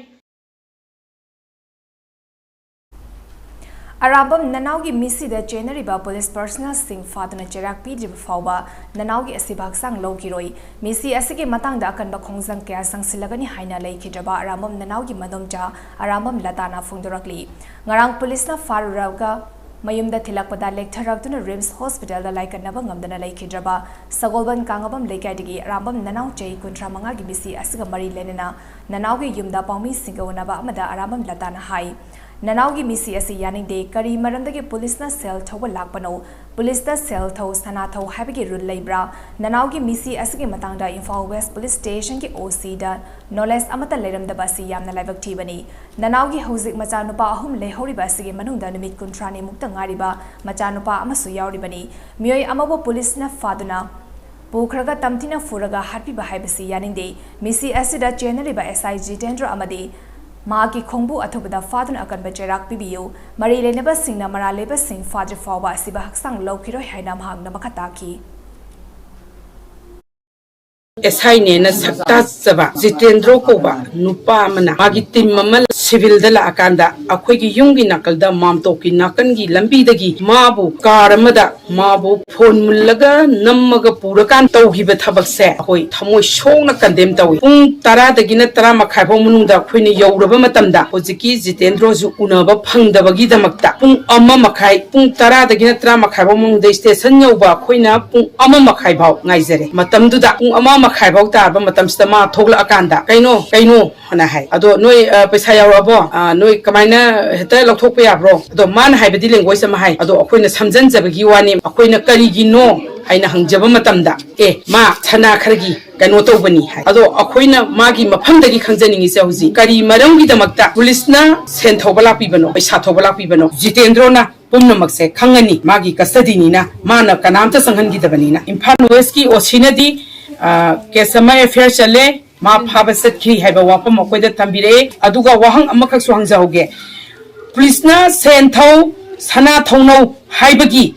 ꯑꯔꯥꯝꯕꯝ ꯅꯅꯥꯎꯒꯤ ꯃꯤꯁꯤꯗ ꯆꯦꯟꯅꯔꯤꯕ ꯄꯨꯂꯤꯁ ꯄꯔꯁꯅꯦꯜꯁꯤꯡ ꯐꯥꯗꯨꯅ ꯆꯩꯔꯥꯛ ꯄꯤꯗ꯭ꯔꯤꯕ ꯐꯥꯎꯕ ꯅꯅꯥꯎꯒꯤ ꯑꯁꯤꯕ ꯍꯛꯆꯥꯡ ꯂꯧꯈꯤꯔꯣꯏ꯫ ꯃꯤꯁꯤ ꯑꯁꯤꯒꯤ ꯃꯇꯥꯡꯗ ꯑꯀꯟꯕ ꯈꯣꯡꯖꯪ ꯀꯌꯥ ꯆꯪꯁꯤꯜꯂꯒꯅꯤ ꯍꯥꯏꯅ ꯂꯩꯈꯤꯗ꯭ꯔꯕ ꯑꯔꯥꯝꯕꯝ ꯅꯅꯥꯎꯒꯤ ꯃꯗꯣꯝꯆꯥ ꯑꯔꯥꯝꯕꯝ ꯂꯇꯥꯅ ꯐꯣꯡꯗꯣꯔꯛꯂꯤ꯫ ꯉꯔꯥꯡ ꯄꯨꯂꯤꯁꯅ ꯐꯥꯔꯨꯔꯒ ꯃꯌꯨꯝꯗ ꯊꯤꯜꯂꯛꯄꯗ ꯂꯦꯛꯊꯔꯛꯇꯨꯅ ꯔꯤꯝꯁ ꯍꯣꯁꯄꯤꯇꯥꯜꯗ ꯂꯥꯏꯀꯠꯅꯕ ꯉꯝꯗꯅ ꯂꯩꯈꯤꯗ꯭ꯔꯕ ꯁꯒꯣꯜꯕꯟ ꯀꯥꯡꯉꯕꯝ ꯂꯩꯀꯥꯏꯗꯒꯤ ꯑꯔꯥꯝꯕꯝ ꯅꯅꯥꯎ ꯆꯍꯤ ꯀꯨꯟꯊ꯭ꯔꯥ ꯃꯉꯥꯒꯤ ꯃꯤꯁꯤ ꯑꯁꯤꯒ ꯃꯔꯤ ꯂꯩꯅꯅ ꯅꯅꯥꯎꯒꯤ ꯌꯨꯝꯗ ꯄꯥꯎꯃꯤꯁꯤꯡꯒ ꯎꯅꯕ ꯑꯃꯗ ꯑꯔꯥꯝꯕꯝ ꯂꯇꯥꯅ ꯍꯥꯏ, ꯅꯅꯥꯎꯒꯤ ꯃꯤꯁꯤ ꯑꯁꯤ ꯌꯥꯅꯤꯡꯗꯦ꯫ ꯀꯔꯤ ꯃꯔꯝꯗꯒꯤ ꯄꯨꯂꯤꯁꯅ ꯁꯦꯜ ꯊꯧꯕ ꯂꯥꯛꯄꯅꯣ? ꯄꯨꯂꯤꯁꯇ ꯁꯦꯜ ꯊꯧ, ꯁꯅꯥ ꯊꯧ ꯍꯥꯏꯕꯒꯤ ꯔꯨꯜ ꯂꯩꯕ꯭ꯔꯥ? ꯅꯅꯥꯎꯒꯤ ꯃꯤꯁꯤ ꯑꯁꯤꯒꯤ ꯃꯇꯥꯡꯗ ꯏꯝꯐꯥꯜ ꯋꯦꯁ ꯄꯨꯂꯤꯁ ꯁ꯭ꯇꯦꯁꯟꯒꯤ ꯑꯣ ꯁꯤꯗ ꯅꯣꯂꯦꯖ ꯑꯃꯠꯇ ꯂꯩꯔꯝꯗꯕ ꯑꯁꯤ ꯌꯥꯝꯅ ꯂꯥꯏꯕꯛ ꯊꯤꯕꯅꯤ꯫ ꯅꯅꯥꯎꯒꯤ ꯍꯧꯖꯤꯛ ꯃꯆꯥꯅꯨꯄꯥ ꯑꯍꯨꯝ ꯂꯩꯍꯧꯔꯤꯕ ꯑꯁꯤꯒꯤ ꯃꯅꯨꯡꯗ ꯅꯨꯃꯤꯠ ꯀꯨꯟꯊ꯭ꯔꯥꯅꯤꯃꯨꯛꯇ ꯉꯥꯏꯔꯤꯕ ꯃꯆꯥꯅꯨꯄꯥ ꯑꯃꯁꯨ ꯌꯥꯎꯔꯤꯕꯅꯤ꯫ ꯃꯤꯑꯣꯏ ꯑꯃꯕꯨ ꯄꯨꯂꯤꯁꯅ ꯐꯥꯗꯨꯅ ꯄꯨꯈ꯭ꯔꯒ ꯇꯝꯊꯤꯅ ꯐꯨꯔꯒ ꯍꯥꯠꯄꯤꯕ ꯍꯥꯏꯕꯁꯤ ꯌꯥꯅꯤꯡꯗꯦ꯫ ꯃꯤꯁꯤ ꯑꯁꯤꯗ ꯆꯦꯟꯅꯔꯤꯕ ꯑꯦꯁ ꯑꯥꯏ ꯖꯤꯇꯦꯟꯗ꯭ꯔ ꯑꯃꯗꯤ ꯃꯍꯥꯛꯀꯤ ꯈꯣꯡꯕꯨ ꯑꯊꯨꯕꯗ ꯐꯥꯗꯨꯅ ꯑꯀꯟꯕ ꯆꯩꯔꯥꯛ ꯄꯤꯕꯤꯌꯨ꯫ ꯃꯔꯤ ꯂꯩꯅꯕꯁꯤꯡꯅ ꯃꯔꯥꯜ ꯂꯩꯕꯁꯤꯡ ꯐꯥꯗ꯭ꯔꯤ ꯐꯥꯎꯕ ꯑꯁꯤꯕ ꯍꯛꯆꯥꯡ ꯂꯧꯈꯤꯔꯣꯏ ꯍꯥꯏꯅ ꯃꯍꯥꯛꯅ ꯃꯈꯥ ꯇꯥꯈꯤ꯫ ꯑꯦꯁ ꯑꯥꯏꯅꯦꯅ ꯁꯛꯇꯥꯛꯆꯕ ꯖꯤꯇꯦꯟꯗ꯭ꯔꯣ ꯀꯧꯕ ꯅꯨꯄꯥ ꯑꯃꯅ ꯃꯥꯒꯤ ꯇꯤꯝ ꯑꯃ ꯁꯤꯚꯤꯜꯗ ꯂꯥꯛꯑꯀꯥꯟꯗ ꯑꯩꯈꯣꯏꯒꯤ ꯌꯨꯝꯒꯤ ꯅꯥꯀꯜꯗ ꯃꯥꯝꯇꯣꯛꯀꯤ ꯅꯥꯀꯟꯒꯤ ꯂꯝꯕꯤꯗꯒꯤ ꯃꯥꯕꯨ ꯀꯥꯔ ꯑꯃꯗ ꯃꯥꯕꯨ ꯐꯣꯟ ꯃꯨꯜꯂꯒ ꯅꯝꯃꯒ ꯄꯨꯔꯀꯥꯟ ꯇꯧꯈꯤꯕ ꯊꯕꯛꯁꯦ ꯑꯩꯈꯣꯏ ꯊꯃꯣꯏ ꯁꯣꯛꯅ ꯀꯟꯗꯦꯝ ꯇꯧꯏ꯫ ꯄꯨꯡ ꯇꯔꯥꯗꯒꯤꯅ ꯇꯔꯥ ꯃꯈꯥꯏ ꯐꯥꯎ ꯃꯅꯨꯡꯗ ꯑꯩꯈꯣꯏꯅ ꯌꯧꯔꯕ ꯃꯇꯝꯗ ꯍꯧꯖꯤꯛꯀꯤ ꯖꯤꯇꯦꯟꯗ꯭ꯔꯣꯁꯨ ꯎꯅꯕ ꯐꯪꯗꯕꯒꯤꯗꯃꯛꯇ ꯄꯨꯡ ꯑꯃ ꯃꯈꯥꯏ, ꯄꯨꯡ ꯇꯔꯥꯗꯒꯤꯅ ꯇꯔꯥ ꯃꯈꯥꯏ ꯐꯥꯎ ꯃꯅꯨꯡꯗ ꯁ꯭ꯇꯦꯁꯟ ꯌꯧꯕ ꯑꯩꯈꯣꯏꯅ ꯄꯨꯡ ꯑꯃ ꯃꯈꯥꯏ ꯐꯥꯎ ꯉꯥꯏꯖꯔꯦ꯫ ꯃꯇꯝꯗꯨꯗ ꯄꯨꯡ ꯑꯃ ꯃꯈꯥꯏ ꯐꯥꯎ ꯇꯥꯔꯕ ꯃꯇꯝꯁꯤꯗ ꯃꯥ ꯊꯣꯛꯂꯛꯑꯀꯥꯟꯗ, "ꯀꯩꯅꯣ, ꯀꯩꯅꯣ?" ꯑꯅ ꯍꯥꯏ꯫ "ꯑꯗꯣ ꯅꯣꯏ, ꯑ, ꯄꯩꯁꯥ ꯌꯥꯎꯔꯛꯑꯕꯣ? ꯑ, ꯅꯣꯏ ꯀꯃꯥꯏꯅ ꯍꯦꯛꯇ ꯂꯧꯊꯣꯛꯄ ꯌꯥꯕ꯭ꯔꯣ?" ꯑꯗꯣ ꯃꯥꯅ ꯍꯥꯏꯕꯗꯤ ꯂꯦꯡꯒ꯭ꯋꯦꯖ ꯑꯃ ꯍꯥꯏ꯫ ꯑꯗꯣ ꯑꯩꯈꯣꯏꯅ ꯁꯝꯖꯟꯖꯕꯒꯤ ꯋꯥꯅꯤ, ꯑꯩꯈꯣꯏꯅ "ꯀꯔꯤꯒꯤꯅꯣ?" ꯍꯥꯏꯅ ꯍꯪꯖꯕ ꯃꯇꯝꯗ, "ꯑꯦ, ꯃꯥ ꯁꯅꯥ ꯈꯔꯒꯤ ꯀꯩꯅꯣ ꯇꯧꯕꯅꯤ" ꯍꯥꯏ꯫ ꯑꯗꯣ ꯑꯩꯈꯣꯏꯅ ꯃꯥꯒꯤ ꯃꯐꯝꯗꯒꯤ ꯈꯪꯖꯅꯤꯡꯉꯤꯁꯦ ꯍꯧꯖꯤꯛ ꯀꯔꯤ ꯃꯔꯝꯒꯤꯗꯃꯛꯇ ꯄꯨꯂꯤꯁꯅ ꯁꯦꯟ ꯊꯧꯕ ꯂꯥꯛꯄꯤꯕꯅꯣ, ꯄꯩꯁꯥ ꯊꯧꯕ ꯂꯥꯛꯄꯤꯕꯅꯣ? ꯖꯤꯇꯦꯟꯗ꯭ꯔꯣꯅ ꯄꯨꯝꯅꯃꯛꯁꯦ ꯈꯪꯉꯅꯤ, ꯃꯥꯒꯤ ꯀꯁꯇꯗꯤꯅꯤꯅ, ꯃꯥꯅ ꯀꯅꯥꯝꯇ ꯆꯪꯍꯟꯈꯤꯗꯕꯅꯤꯅ꯫ ꯏꯝꯐꯥꯜ ꯋꯦꯁꯀꯤ ꯑꯣ ꯁꯤꯅꯗꯤ, ꯑ, ꯀꯦꯁ ꯑꯃ ꯑꯦꯐ ꯑꯥꯏ ꯑꯥꯔ ꯆꯠꯂꯦ, ꯃꯥ ꯐꯥꯕ ꯆꯠꯈꯤ ꯍꯥꯏꯕ ꯋꯥꯐꯝ ꯑꯩꯈꯣꯏꯗ ꯊꯝꯕꯤꯔꯛꯑꯦ꯫ ꯑꯗꯨꯒ ꯋꯥꯍꯪ ꯑꯃꯈꯛꯁꯨ ꯍꯪꯖꯍꯧꯒꯦ, ꯄꯨꯂꯤꯁꯅ ꯁꯦꯟ ꯊꯧ, ꯁꯅꯥ ꯊꯧꯅꯧ ꯍꯥꯏꯕꯒꯤ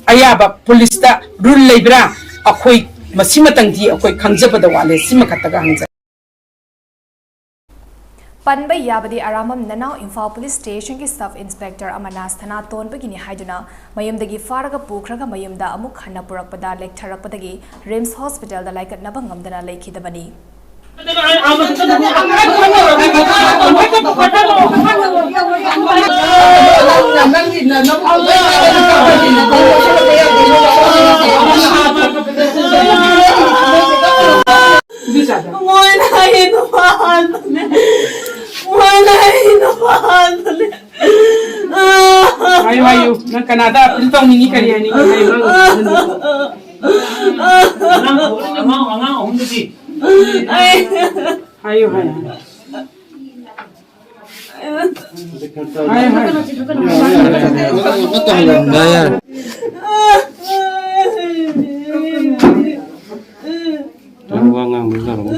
ꯑꯌꯥꯕ ꯄꯨꯂꯤꯁꯇ ꯔꯨꯜ ꯂꯩꯕ꯭ꯔꯥ? ꯑꯩꯈꯣꯏ ꯃꯁꯤꯃꯇꯪꯗꯤ ꯑꯩꯈꯣꯏ ꯈꯪꯖꯕꯗ ꯋꯥꯠꯂꯦ꯫ ꯁꯤꯃꯈꯛꯇꯒ ꯍꯪꯖꯒꯦ꯫ ꯄꯟꯕ ꯌꯥꯕꯗꯤ ꯑꯔꯥꯝꯕꯝ ꯅꯅꯥꯎ ꯏꯝꯐꯥꯜ ꯄꯨꯂꯤꯁ ꯁ꯭ꯇꯦꯁꯟꯒꯤ ꯁꯕ ꯏꯟꯁꯄꯦꯛꯇꯔ ꯑꯃꯅ ꯁꯅꯥ ꯇꯣꯟꯕꯒꯤꯅꯤ ꯍꯥꯏꯗꯨꯅ ꯃꯌꯨꯝꯗꯒꯤ ꯐꯥꯔꯒ ꯄꯨꯈ꯭ꯔꯒ ꯃꯌꯨꯝꯗ ꯑꯃꯨꯛ ꯍꯟꯅ ꯄꯨꯔꯛꯄꯗ ꯂꯦꯛꯊꯔꯛꯄꯗꯒꯤ ꯔꯤꯝꯁ ꯍꯣꯁꯄꯤꯇꯥꯜꯗ ꯂꯥꯏꯀꯠꯅꯕ ꯉꯝꯗꯅ ꯂꯩꯈꯤꯗꯕꯅꯤ꯫ ꯃꯣꯏꯅ ꯑꯩ ꯅꯨꯄꯥ ꯍꯥꯟꯕꯅꯦ꯫ ꯃꯣꯏꯅ ꯑꯩ ꯅꯨꯄꯥ ꯍꯥꯟꯕꯅꯦ꯫ ꯍꯥꯏꯌꯨ, ꯍꯥꯏꯌꯨ, ꯅꯪ ꯀꯅꯥꯗ ꯑꯄꯤꯜ ꯇꯧꯅꯤꯡꯉꯤ, ꯀꯔꯤ ꯍꯥꯏꯅꯤꯡꯉꯤ, ꯍꯥꯏꯌꯨ, ꯍꯥꯏꯌꯨ꯫ ꯑꯉꯥꯡ ꯑꯉꯥꯡ ꯑꯍꯨꯝꯗꯨꯗꯤ ꯍꯥꯏꯌꯨ, ꯍꯥꯏꯌꯨ꯫ ꯍꯥꯏꯌꯨ, ꯍꯥꯏꯌꯨ꯫ ꯌꯥꯔꯦ, ꯌꯥꯔꯦ꯫ ꯅꯪ ꯋꯥ ꯉꯥꯡꯕ ꯌꯥꯔꯝꯃꯣꯏ꯫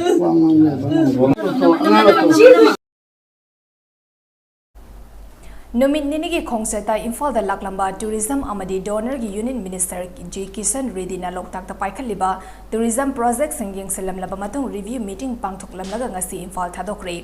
ꯅꯨꯃꯤꯠ ꯅꯤꯅꯤꯒꯤ ꯈꯣꯡꯆꯠꯇ ꯏꯝꯐꯥꯜꯗ ꯂꯥꯛꯂꯝꯕ Tourism ꯑꯃꯗꯤ DoNERꯒꯤ Union Minister G Kishan Reddyꯅ ꯂꯣꯛꯇꯥꯛꯇ ꯄꯥꯏꯈꯠꯂꯤꯕ tourism projectꯁꯤꯡ ꯌꯦꯡꯁꯤꯜꯂꯝꯂꯕ ꯃꯇꯨꯡ review meeting ꯄꯥꯡꯊꯣꯛꯂꯝꯂꯒ ꯉꯁꯤ ꯏꯝꯐꯥꯜ ꯊꯥꯗꯣꯛꯈ꯭ꯔꯦ꯫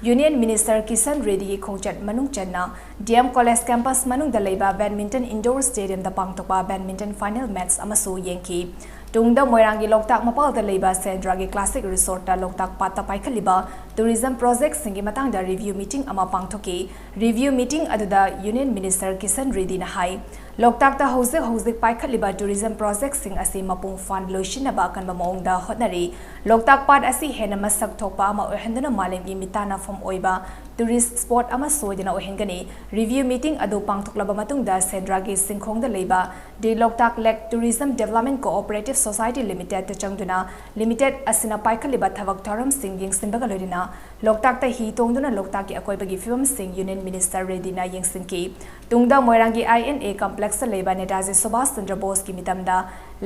Union Minister Kishan Reddyꯒꯤ ꯈꯣꯡꯆꯠ ꯃꯅꯨꯡ ꯆꯟꯅ D M College campus ꯃꯅꯨꯡꯗ ꯂꯩꯕ badminton indoor stadiumꯗ ꯄꯥꯡꯊꯣꯛꯄ badminton final match ꯑꯃꯁꯨ ꯌꯦꯡꯈꯤ꯫ ꯇꯨꯡꯗ ꯃꯣꯏꯔꯥꯡꯒꯤ ꯂꯣꯛꯇꯥꯛ ꯃꯄꯥꯜꯗ ꯂꯩꯕ ꯁꯦꯟꯗ꯭ꯔꯥꯒꯤ classic resortꯇ ꯂꯣꯛꯇꯥꯛ ꯄꯥꯠꯇ ꯄꯥꯏꯈꯠꯂꯤꯕ tourism projectꯁꯤꯡꯒꯤ ꯃꯇꯥꯡꯗ review meeting ꯑꯃ ꯄꯥꯡꯊꯣꯛꯈꯤ꯫ Review meeting ꯑꯗꯨꯗ Union Minister Kishan Reddyꯅ ꯍꯥꯏ, ꯂꯣꯛꯇꯥꯛꯇ ꯍꯧꯖꯤꯛ ꯍꯧꯖꯤꯛ ꯄꯥꯏꯈꯠꯂꯤꯕ tourism projectꯁꯤꯡ ꯑꯁꯤ ꯃꯄꯨꯡ ꯐꯥꯅ ꯂꯣꯏꯁꯤꯟꯅꯕ ꯑꯀꯟꯕ ꯃꯑꯣꯡꯗ ꯍꯣꯠꯅꯔꯤ꯫ ꯂꯣꯛꯇꯥꯛ ꯄꯥꯠ ꯑꯁꯤ ꯍꯦꯟꯅ ꯃꯁꯛ ꯊꯣꯛꯄ ꯑꯃ ꯑꯣꯏꯍꯟꯗꯨꯅ ꯃꯥꯂꯦꯝꯒꯤ ꯃꯤꯇꯥꯟꯅꯐꯝ ꯑꯣꯏꯕ tourist spot ꯑꯃ ꯁꯣꯏꯗꯅ ꯑꯣꯏꯍꯟꯒꯅꯤ꯫ Review meeting ꯑꯗꯨ ꯄꯥꯡꯊꯣꯛꯂꯕ ꯃꯇꯨꯡꯗ ꯁꯦꯟꯗ꯭ꯔꯥꯒꯤ ꯁꯤꯡꯈꯣꯡꯗ ꯂꯩꯕ The Loktak Lake Tourism Development Cooperative Society Limitedꯇ ꯆꯪꯗꯨꯅ limited ꯑꯁꯤꯅ ꯄꯥꯏꯈꯠꯂꯤꯕ ꯊꯕꯛ ꯊꯧꯔꯝꯁꯤꯡ ꯌꯦꯡꯁꯤꯟꯕꯒ ꯂꯣꯏꯅꯅ ꯂꯣꯛꯇꯥꯛꯇ ꯍꯤ ꯇꯣꯡꯗꯨꯅ ꯂꯣꯛꯇꯥꯛꯀꯤ ꯑꯀꯣꯏꯕꯒꯤ ꯐꯤꯕꯝꯁꯤꯡ Union Minister Reddyꯅ ꯌꯦꯡꯁꯤꯟꯈꯤ꯫ ꯇꯨꯡꯗ ꯃꯣꯏꯔꯥꯡꯒꯤ I N A complexꯇ ꯂꯩꯕ ꯅꯦꯇꯥꯖꯤ ꯁꯨꯚꯥꯁ ꯆꯟꯗ꯭ꯔ ꯕꯣꯁꯀꯤ ꯃꯤꯇꯝꯗ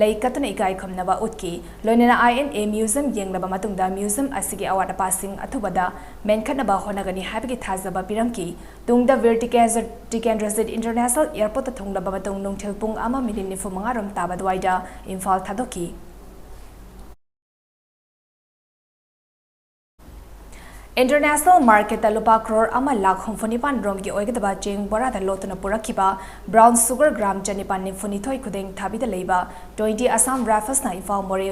ꯂꯩ ꯀꯠꯇꯨꯅ ꯏꯀꯥꯏ ꯈꯨꯝꯅꯕ ꯎꯠꯈꯤ꯫ ꯂꯣꯏꯅꯅ I N A museum ꯌꯦꯡꯂꯕ ꯃꯇꯨꯡꯗ museum ꯑꯁꯤꯒꯤ ꯑꯋꯥꯠ ꯑꯄꯥꯁꯤꯡ ꯑꯊꯨꯕꯗ ꯃꯦꯟꯈꯠꯅꯕ ꯍꯣꯠꯅꯒꯅꯤ ꯍꯥꯏꯕꯒꯤ ꯊꯥꯖꯕ ꯄꯤꯔꯝꯈꯤ꯫ ꯇꯨꯡꯗ ꯚꯤꯔ ꯇꯤꯀꯦꯟꯗ꯭ꯔꯖꯤꯠ International Airportꯇ ꯊꯨꯡꯂꯕ ꯃꯇꯨꯡ ꯅꯨꯡꯊꯤꯜ ꯄꯨꯡ ꯑꯃ minute ꯅꯤꯐꯨ ꯃꯉꯥ ꯔꯣꯝ ꯇꯥꯕ ꯑꯗꯨꯋꯥꯏꯗ ꯏꯝꯐꯥꯜ ꯊꯥꯗꯣꯛꯈꯤ꯫ International marketꯇ ꯂꯨꯄꯥ ꯀ꯭ꯔꯣꯔ ꯑꯃ ꯂꯥꯈ ꯍꯨꯝꯐꯨ ꯅꯤꯄꯥꯟ ꯔꯣꯝꯒꯤ ꯑꯣꯏꯒꯗꯕ ꯆꯦꯡ ꯕꯣꯔꯥꯗ ꯂꯣꯠꯇꯨꯅ ꯄꯨꯔꯛꯈꯤꯕ brown sugar gram ꯆꯅꯤꯄꯥꯟ ꯅꯤꯐꯨ ꯅꯤꯊꯣꯏ ꯈꯨꯗꯦꯡ ꯊꯥꯕꯤꯗ ꯂꯩꯕ twenty Assam Riflesꯅ ꯏꯝꯐꯥꯜ ꯃꯣꯔꯦ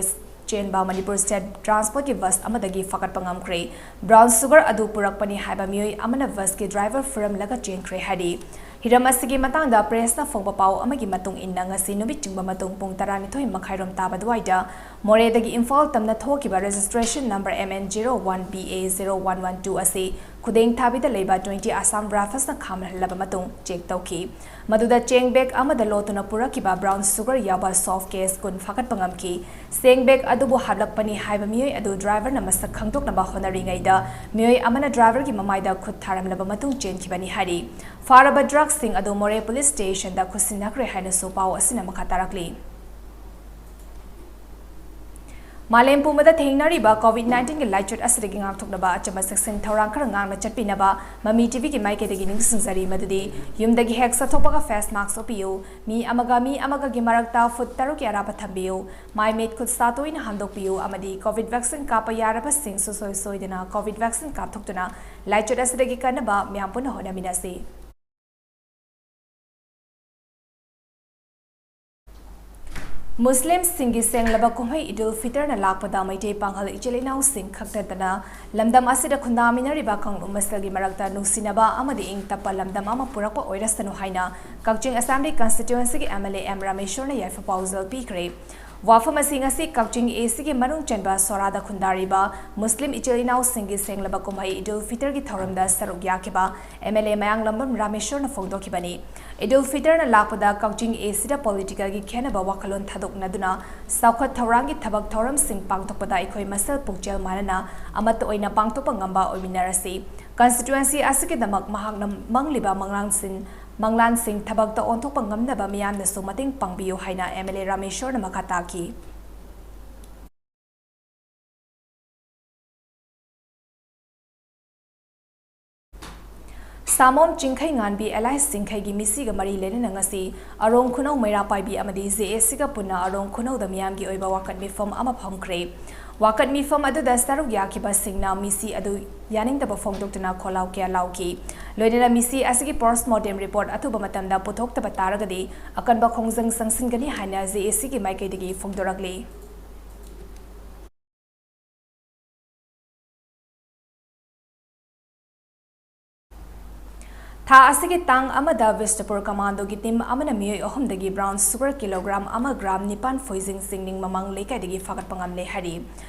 ꯆꯦꯟꯕ Manipur State Transportꯀꯤ bus ꯑꯃꯗꯒꯤ ꯐꯥꯒꯠꯄ ꯉꯝꯈ꯭ꯔꯦ꯫ Brown sugar ꯑꯗꯨ ꯄꯨꯔꯛꯄꯅꯤ ꯍꯥꯏꯕ ꯃꯤꯑꯣꯏ ꯑꯃꯅ busꯀꯤ driver ꯐꯨꯔꯝꯂꯒ ꯆꯦꯟꯈ꯭ꯔꯦ ꯍꯥꯏꯔꯤ꯫ ꯍꯤꯔꯝ ꯑꯁꯤꯒꯤ ꯃꯇꯥꯡꯗ ꯄ꯭ꯔꯦꯁꯅ ꯐꯣꯡꯕ ꯄꯥꯎ ꯑꯃꯒꯤ ꯃꯇꯨꯡ ꯏꯟꯅ, ꯉꯁꯤ ꯅꯨꯃꯤꯠ ꯆꯤꯡꯕ ꯃꯇꯨꯡ ꯄꯨꯡ ꯇꯔꯥꯅꯤꯊꯣꯏ ꯃꯈꯥꯏꯔꯣꯝ ꯇꯥꯕ ꯑꯗꯨꯋꯥꯏꯗ ꯃꯣꯔꯦꯗꯒꯤ ꯏꯝꯐꯥꯜ ꯇꯝꯅ ꯊꯣꯛꯈꯤꯕ registration number M N zero one B A zero one one two ꯑꯁꯤ ꯈꯨꯗꯦꯡ ꯊꯥꯕꯤꯗ ꯂꯩꯕ twenty Assam Riflesꯅ ꯈꯥꯝꯍꯜꯂꯕ ꯃꯇꯨꯡ check ꯇꯧꯈꯤ꯫ ꯃꯗꯨꯗ ꯆꯦꯡ bag ꯑꯃꯗ ꯂꯣꯠꯇꯨꯅ ꯄꯨꯔꯛꯈꯤꯕ brown sugar ꯌꯥꯎꯕ soft case ꯀꯨꯟ ꯐꯥꯒꯠꯄ ꯉꯝꯈꯤ꯫ ꯆꯦꯡ bag ꯑꯗꯨꯕꯨ ꯍꯥꯞꯂꯛꯄꯅꯤ ꯍꯥꯏꯕ ꯃꯤꯑꯣꯏ ꯑꯗꯨ driverꯅ ꯃꯁꯛ ꯈꯪꯗꯣꯛꯅꯕ ꯍꯣꯠꯅꯔꯤꯉꯩꯗ, ꯃꯤꯑꯣꯏ ꯑꯃꯅ driverꯒꯤ ꯃꯃꯥꯏꯗ ꯈꯨꯠ ꯊꯥꯔꯝꯂꯕ ꯃꯇꯨꯡ ꯆꯦꯟꯈꯤꯕꯅꯤ ꯍꯥꯏꯔꯤ꯫ ꯐꯥꯔꯕ drugsꯁꯤꯡ ꯑꯗꯨ ꯃꯣꯔꯦ police stationꯗ ꯈꯨꯠꯁꯤꯟꯅꯈ꯭ꯔꯦ ꯍꯥꯏꯅꯁꯨ ꯄꯥꯎ ꯑꯁꯤꯅ ꯃꯈꯥ ꯇꯥꯔꯛꯂꯤ꯫ ꯃꯥꯂꯦꯝ ꯄꯨꯝꯕꯗ ꯊꯦꯡꯅꯔꯤꯕ COVID nineteenꯒꯤ ꯂꯥꯏꯆꯠ ꯑꯁꯤꯗꯒꯤ ꯉꯥꯛꯊꯣꯛꯅꯕ ꯑꯆꯝꯕ ꯆꯦꯛꯁꯤꯟ ꯊꯧꯔꯥꯡ ꯈꯔ ꯉꯥꯛꯅ ꯆꯠꯄꯤꯅꯕ ꯃꯃꯤ TVꯒꯤ ꯃꯥꯏꯀꯩꯗꯒꯤ ꯅꯤꯡꯁꯤꯡꯖꯔꯤ, ꯃꯗꯨꯗꯤ ꯌꯨꯝꯗꯒꯤ ꯍꯦꯛ ꯆꯠꯊꯣꯛꯄꯒ face mask ꯎꯞꯄꯤꯌꯨ, ꯃꯤ ꯑꯃꯒ ꯃꯤ ꯑꯃꯒꯒꯤ ꯃꯔꯛꯇ foot ꯇꯔꯨꯛꯀꯤ ꯑꯔꯥꯞꯄ ꯊꯝꯕꯤꯌꯨ, ꯃꯥꯏ ꯃꯤꯠ ꯈꯨꯠ ꯁꯥ ꯇꯣꯏꯅ ꯍꯥꯝꯗꯣꯛꯄꯤꯌꯨ ꯑꯃꯗꯤ COVID vaccine ꯀꯥꯞꯄ ꯌꯥꯔꯕꯁꯤꯡ ꯁꯨꯡꯁꯣꯏ ꯁꯣꯏꯗꯅ COVID vaccine ꯀꯥꯞꯊꯣꯛꯇꯨꯅ ꯂꯥꯏꯆꯠ ꯑꯁꯤꯗꯒꯤ ꯀꯟꯅꯕ ꯃꯌꯥꯝ ꯄꯨꯟꯅ ꯍꯣꯠꯅꯃꯤꯟꯅꯁꯤ꯫ ꯃꯨꯁꯂꯤꯝꯁꯤꯡꯒꯤ ꯁꯦꯡꯂꯕ ꯀꯨꯝꯍꯩ ꯏꯗꯨꯜ ꯐꯤꯇꯔꯅ ꯂꯥꯛꯄꯗ ꯃꯩꯇꯩ ꯄꯥꯉꯜ ꯏꯆꯤꯜ ꯏꯅꯥꯎꯁꯤꯡ ꯈꯛꯇ ꯅꯠꯇꯅ ꯂꯝꯗꯝ ꯑꯁꯤꯗ ꯈꯨꯟꯗꯥꯃꯤꯟꯅꯔꯤꯕ ꯀꯥꯡꯂꯨꯞ ꯃꯁꯦꯜꯒꯤ ꯃꯔꯛꯇ ꯅꯨꯡꯁꯤꯅꯕ ꯑꯃꯗꯤ ꯏꯪ ꯇꯞꯄ ꯂꯝꯗꯝ ꯑꯃ ꯄꯨꯔꯛꯄ ꯑꯣꯏꯔꯁꯅꯨ ꯍꯥꯏꯅ ꯀꯛꯆꯤꯡ Assembly constituencyꯒꯤ MLA ꯑꯦꯝ ꯔꯥꯃꯦꯁꯣꯔꯅ ꯌꯥꯏꯐ ꯄꯥꯎꯖꯦꯜ ꯄꯤꯈ꯭ꯔꯦ꯫ ꯋꯥꯐꯝ ꯑꯁꯤ ꯉꯁꯤ ꯀꯛꯆꯤꯡ ACꯒꯤ ꯃꯅꯨꯡ ꯆꯟꯕ ꯁꯣꯔꯥꯗ ꯈꯨꯟꯗꯥꯔꯤꯕ ꯃꯨꯁꯂꯤꯝ ꯏꯆꯤꯜ ꯏꯅꯥꯎꯁꯤꯡꯒꯤ ꯁꯦꯡꯂꯕ ꯀꯨꯝꯍꯩ ꯏꯗꯨꯜ ꯐꯤꯇꯔꯒꯤ ꯊꯧꯔꯝꯗ ꯁꯔꯨꯛ ꯌꯥꯈꯤꯕ MLA ꯃꯌꯥꯡꯂꯝꯕꯝ ꯔꯥꯃꯦꯁꯣꯔꯅ ꯐꯣꯡꯗꯣꯛꯈꯤꯕꯅꯤ꯫ ꯏꯗꯨꯜ ꯐꯤꯇꯔꯅ ꯂꯥꯛꯄꯗ ꯀꯛꯆꯤꯡ ACꯗ political ꯒꯤ ꯈꯦꯟꯅꯕ ꯋꯥꯈꯜꯂꯣꯟ ꯊꯥꯗꯣꯛꯅꯗꯨꯅ ꯆꯥꯎꯈꯠ ꯊꯧꯔꯥꯡꯒꯤ ꯊꯕꯛ ꯊꯧꯔꯝꯁꯤꯡ ꯄꯥꯡꯊꯣꯛꯄꯗ ꯑꯩꯈꯣꯏ ꯃꯁꯦꯜ ꯄꯨꯛꯆꯦꯜ ꯃꯥꯟꯅꯅ ꯑꯃꯠꯇ ꯑꯣꯏꯅ ꯄꯥꯡꯊꯣꯛꯄ ꯉꯝꯕ ꯑꯣꯏꯃꯤꯟꯅꯔꯁꯤ꯫ Constituency ꯑꯁꯤꯒꯤꯗꯃꯛ ꯃꯍꯥꯛꯅ ꯃꯪꯂꯤꯕ ꯃꯪꯂꯥꯟꯁꯤꯡ, ꯃꯪꯂꯥꯟꯁꯤꯡ ꯊꯕꯛꯇ ꯑꯣꯟꯊꯣꯛꯄ ꯉꯝꯅꯕ ꯃꯤꯌꯥꯝꯅꯁꯨ ꯃꯇꯦꯡ ꯄꯥꯡꯕꯤꯌꯨ ꯍꯥꯏꯅ MLA ꯔꯥꯃꯦꯁꯣꯔꯅ ꯃꯈꯥ ꯇꯥꯈꯤ꯫ ꯁꯥꯃꯣꯝ ꯆꯤꯡꯈꯩ ꯉꯥꯟꯕꯤ alias ꯆꯤꯡꯈꯩꯒꯤ ꯃꯤꯁꯤꯒ ꯃꯔꯤ ꯂꯩꯅꯅ ꯉꯁꯤ ꯑꯔꯣꯡ ꯈꯨꯅꯧ ꯃꯩꯔꯥ ꯄꯥꯏꯕꯤ ꯑꯃꯗꯤ JACꯒ ꯄꯨꯟꯅ ꯑꯔꯣꯡ ꯈꯨꯅꯧꯗ ꯃꯤꯌꯥꯝꯒꯤ ꯑꯣꯏꯕ ꯋꯥꯀꯠ ꯃꯤꯐꯝ ꯑꯃ ꯐꯝꯈ꯭ꯔꯦ꯫ ꯋꯥꯀꯠ ꯃꯤꯐꯝ ꯑꯗꯨꯗ ꯁꯔꯨꯛ ꯌꯥꯈꯤꯕꯁꯤꯡꯅ ꯃꯤꯁꯤ ꯑꯗꯨ ꯌꯥꯅꯤꯡꯗꯕ ꯐꯣꯡꯗꯣꯛꯇꯨꯅ ꯈꯣꯜꯂꯥꯎ ꯀꯌꯥ ꯂꯥꯎꯈꯤ꯫ ꯂꯣꯏꯅꯅ ꯃꯤꯁꯤ ꯑꯁꯤꯒꯤ post mortem report ꯑꯊꯨꯕ ꯃꯇꯝꯗ ꯄꯨꯊꯣꯛꯇꯕ ꯇꯥꯔꯒꯗꯤ ꯑꯀꯟꯕ ꯈꯣꯡꯖꯪ ꯆꯪꯁꯤꯟꯒꯅꯤ ꯍꯥꯏꯅ JACꯒꯤ ꯃꯥꯏꯀꯩꯗꯒꯤ ꯐꯣꯡꯗꯣꯔꯛꯂꯤ꯫ ꯊꯥ ꯑꯁꯤꯒꯤ ꯇꯥꯡ ꯑꯃꯗ ꯕꯤꯁꯅꯨꯄꯨꯔ ꯀꯃꯥꯟꯗꯣꯒꯤ ꯇꯤꯝ ꯑꯃꯅ ꯃꯤꯑꯣꯏ ꯑꯍꯨꯝꯗꯒꯤ ꯕ꯭ꯔꯥꯎꯟ ꯁꯨꯒꯔ ꯀꯤꯂꯣꯒ꯭ꯔꯥꯝ ꯑꯃ ꯒ꯭ꯔꯥꯝ ꯅꯤꯄꯥꯟ ꯐꯣꯏꯖꯤꯡ ꯆꯤꯡꯅꯤꯡ ꯃꯃꯥꯡ ꯂꯩꯀꯥꯏꯗꯒꯤ ꯐꯥꯒꯠꯄ ꯉꯝꯂꯦ ꯍꯥꯏꯔꯤ꯫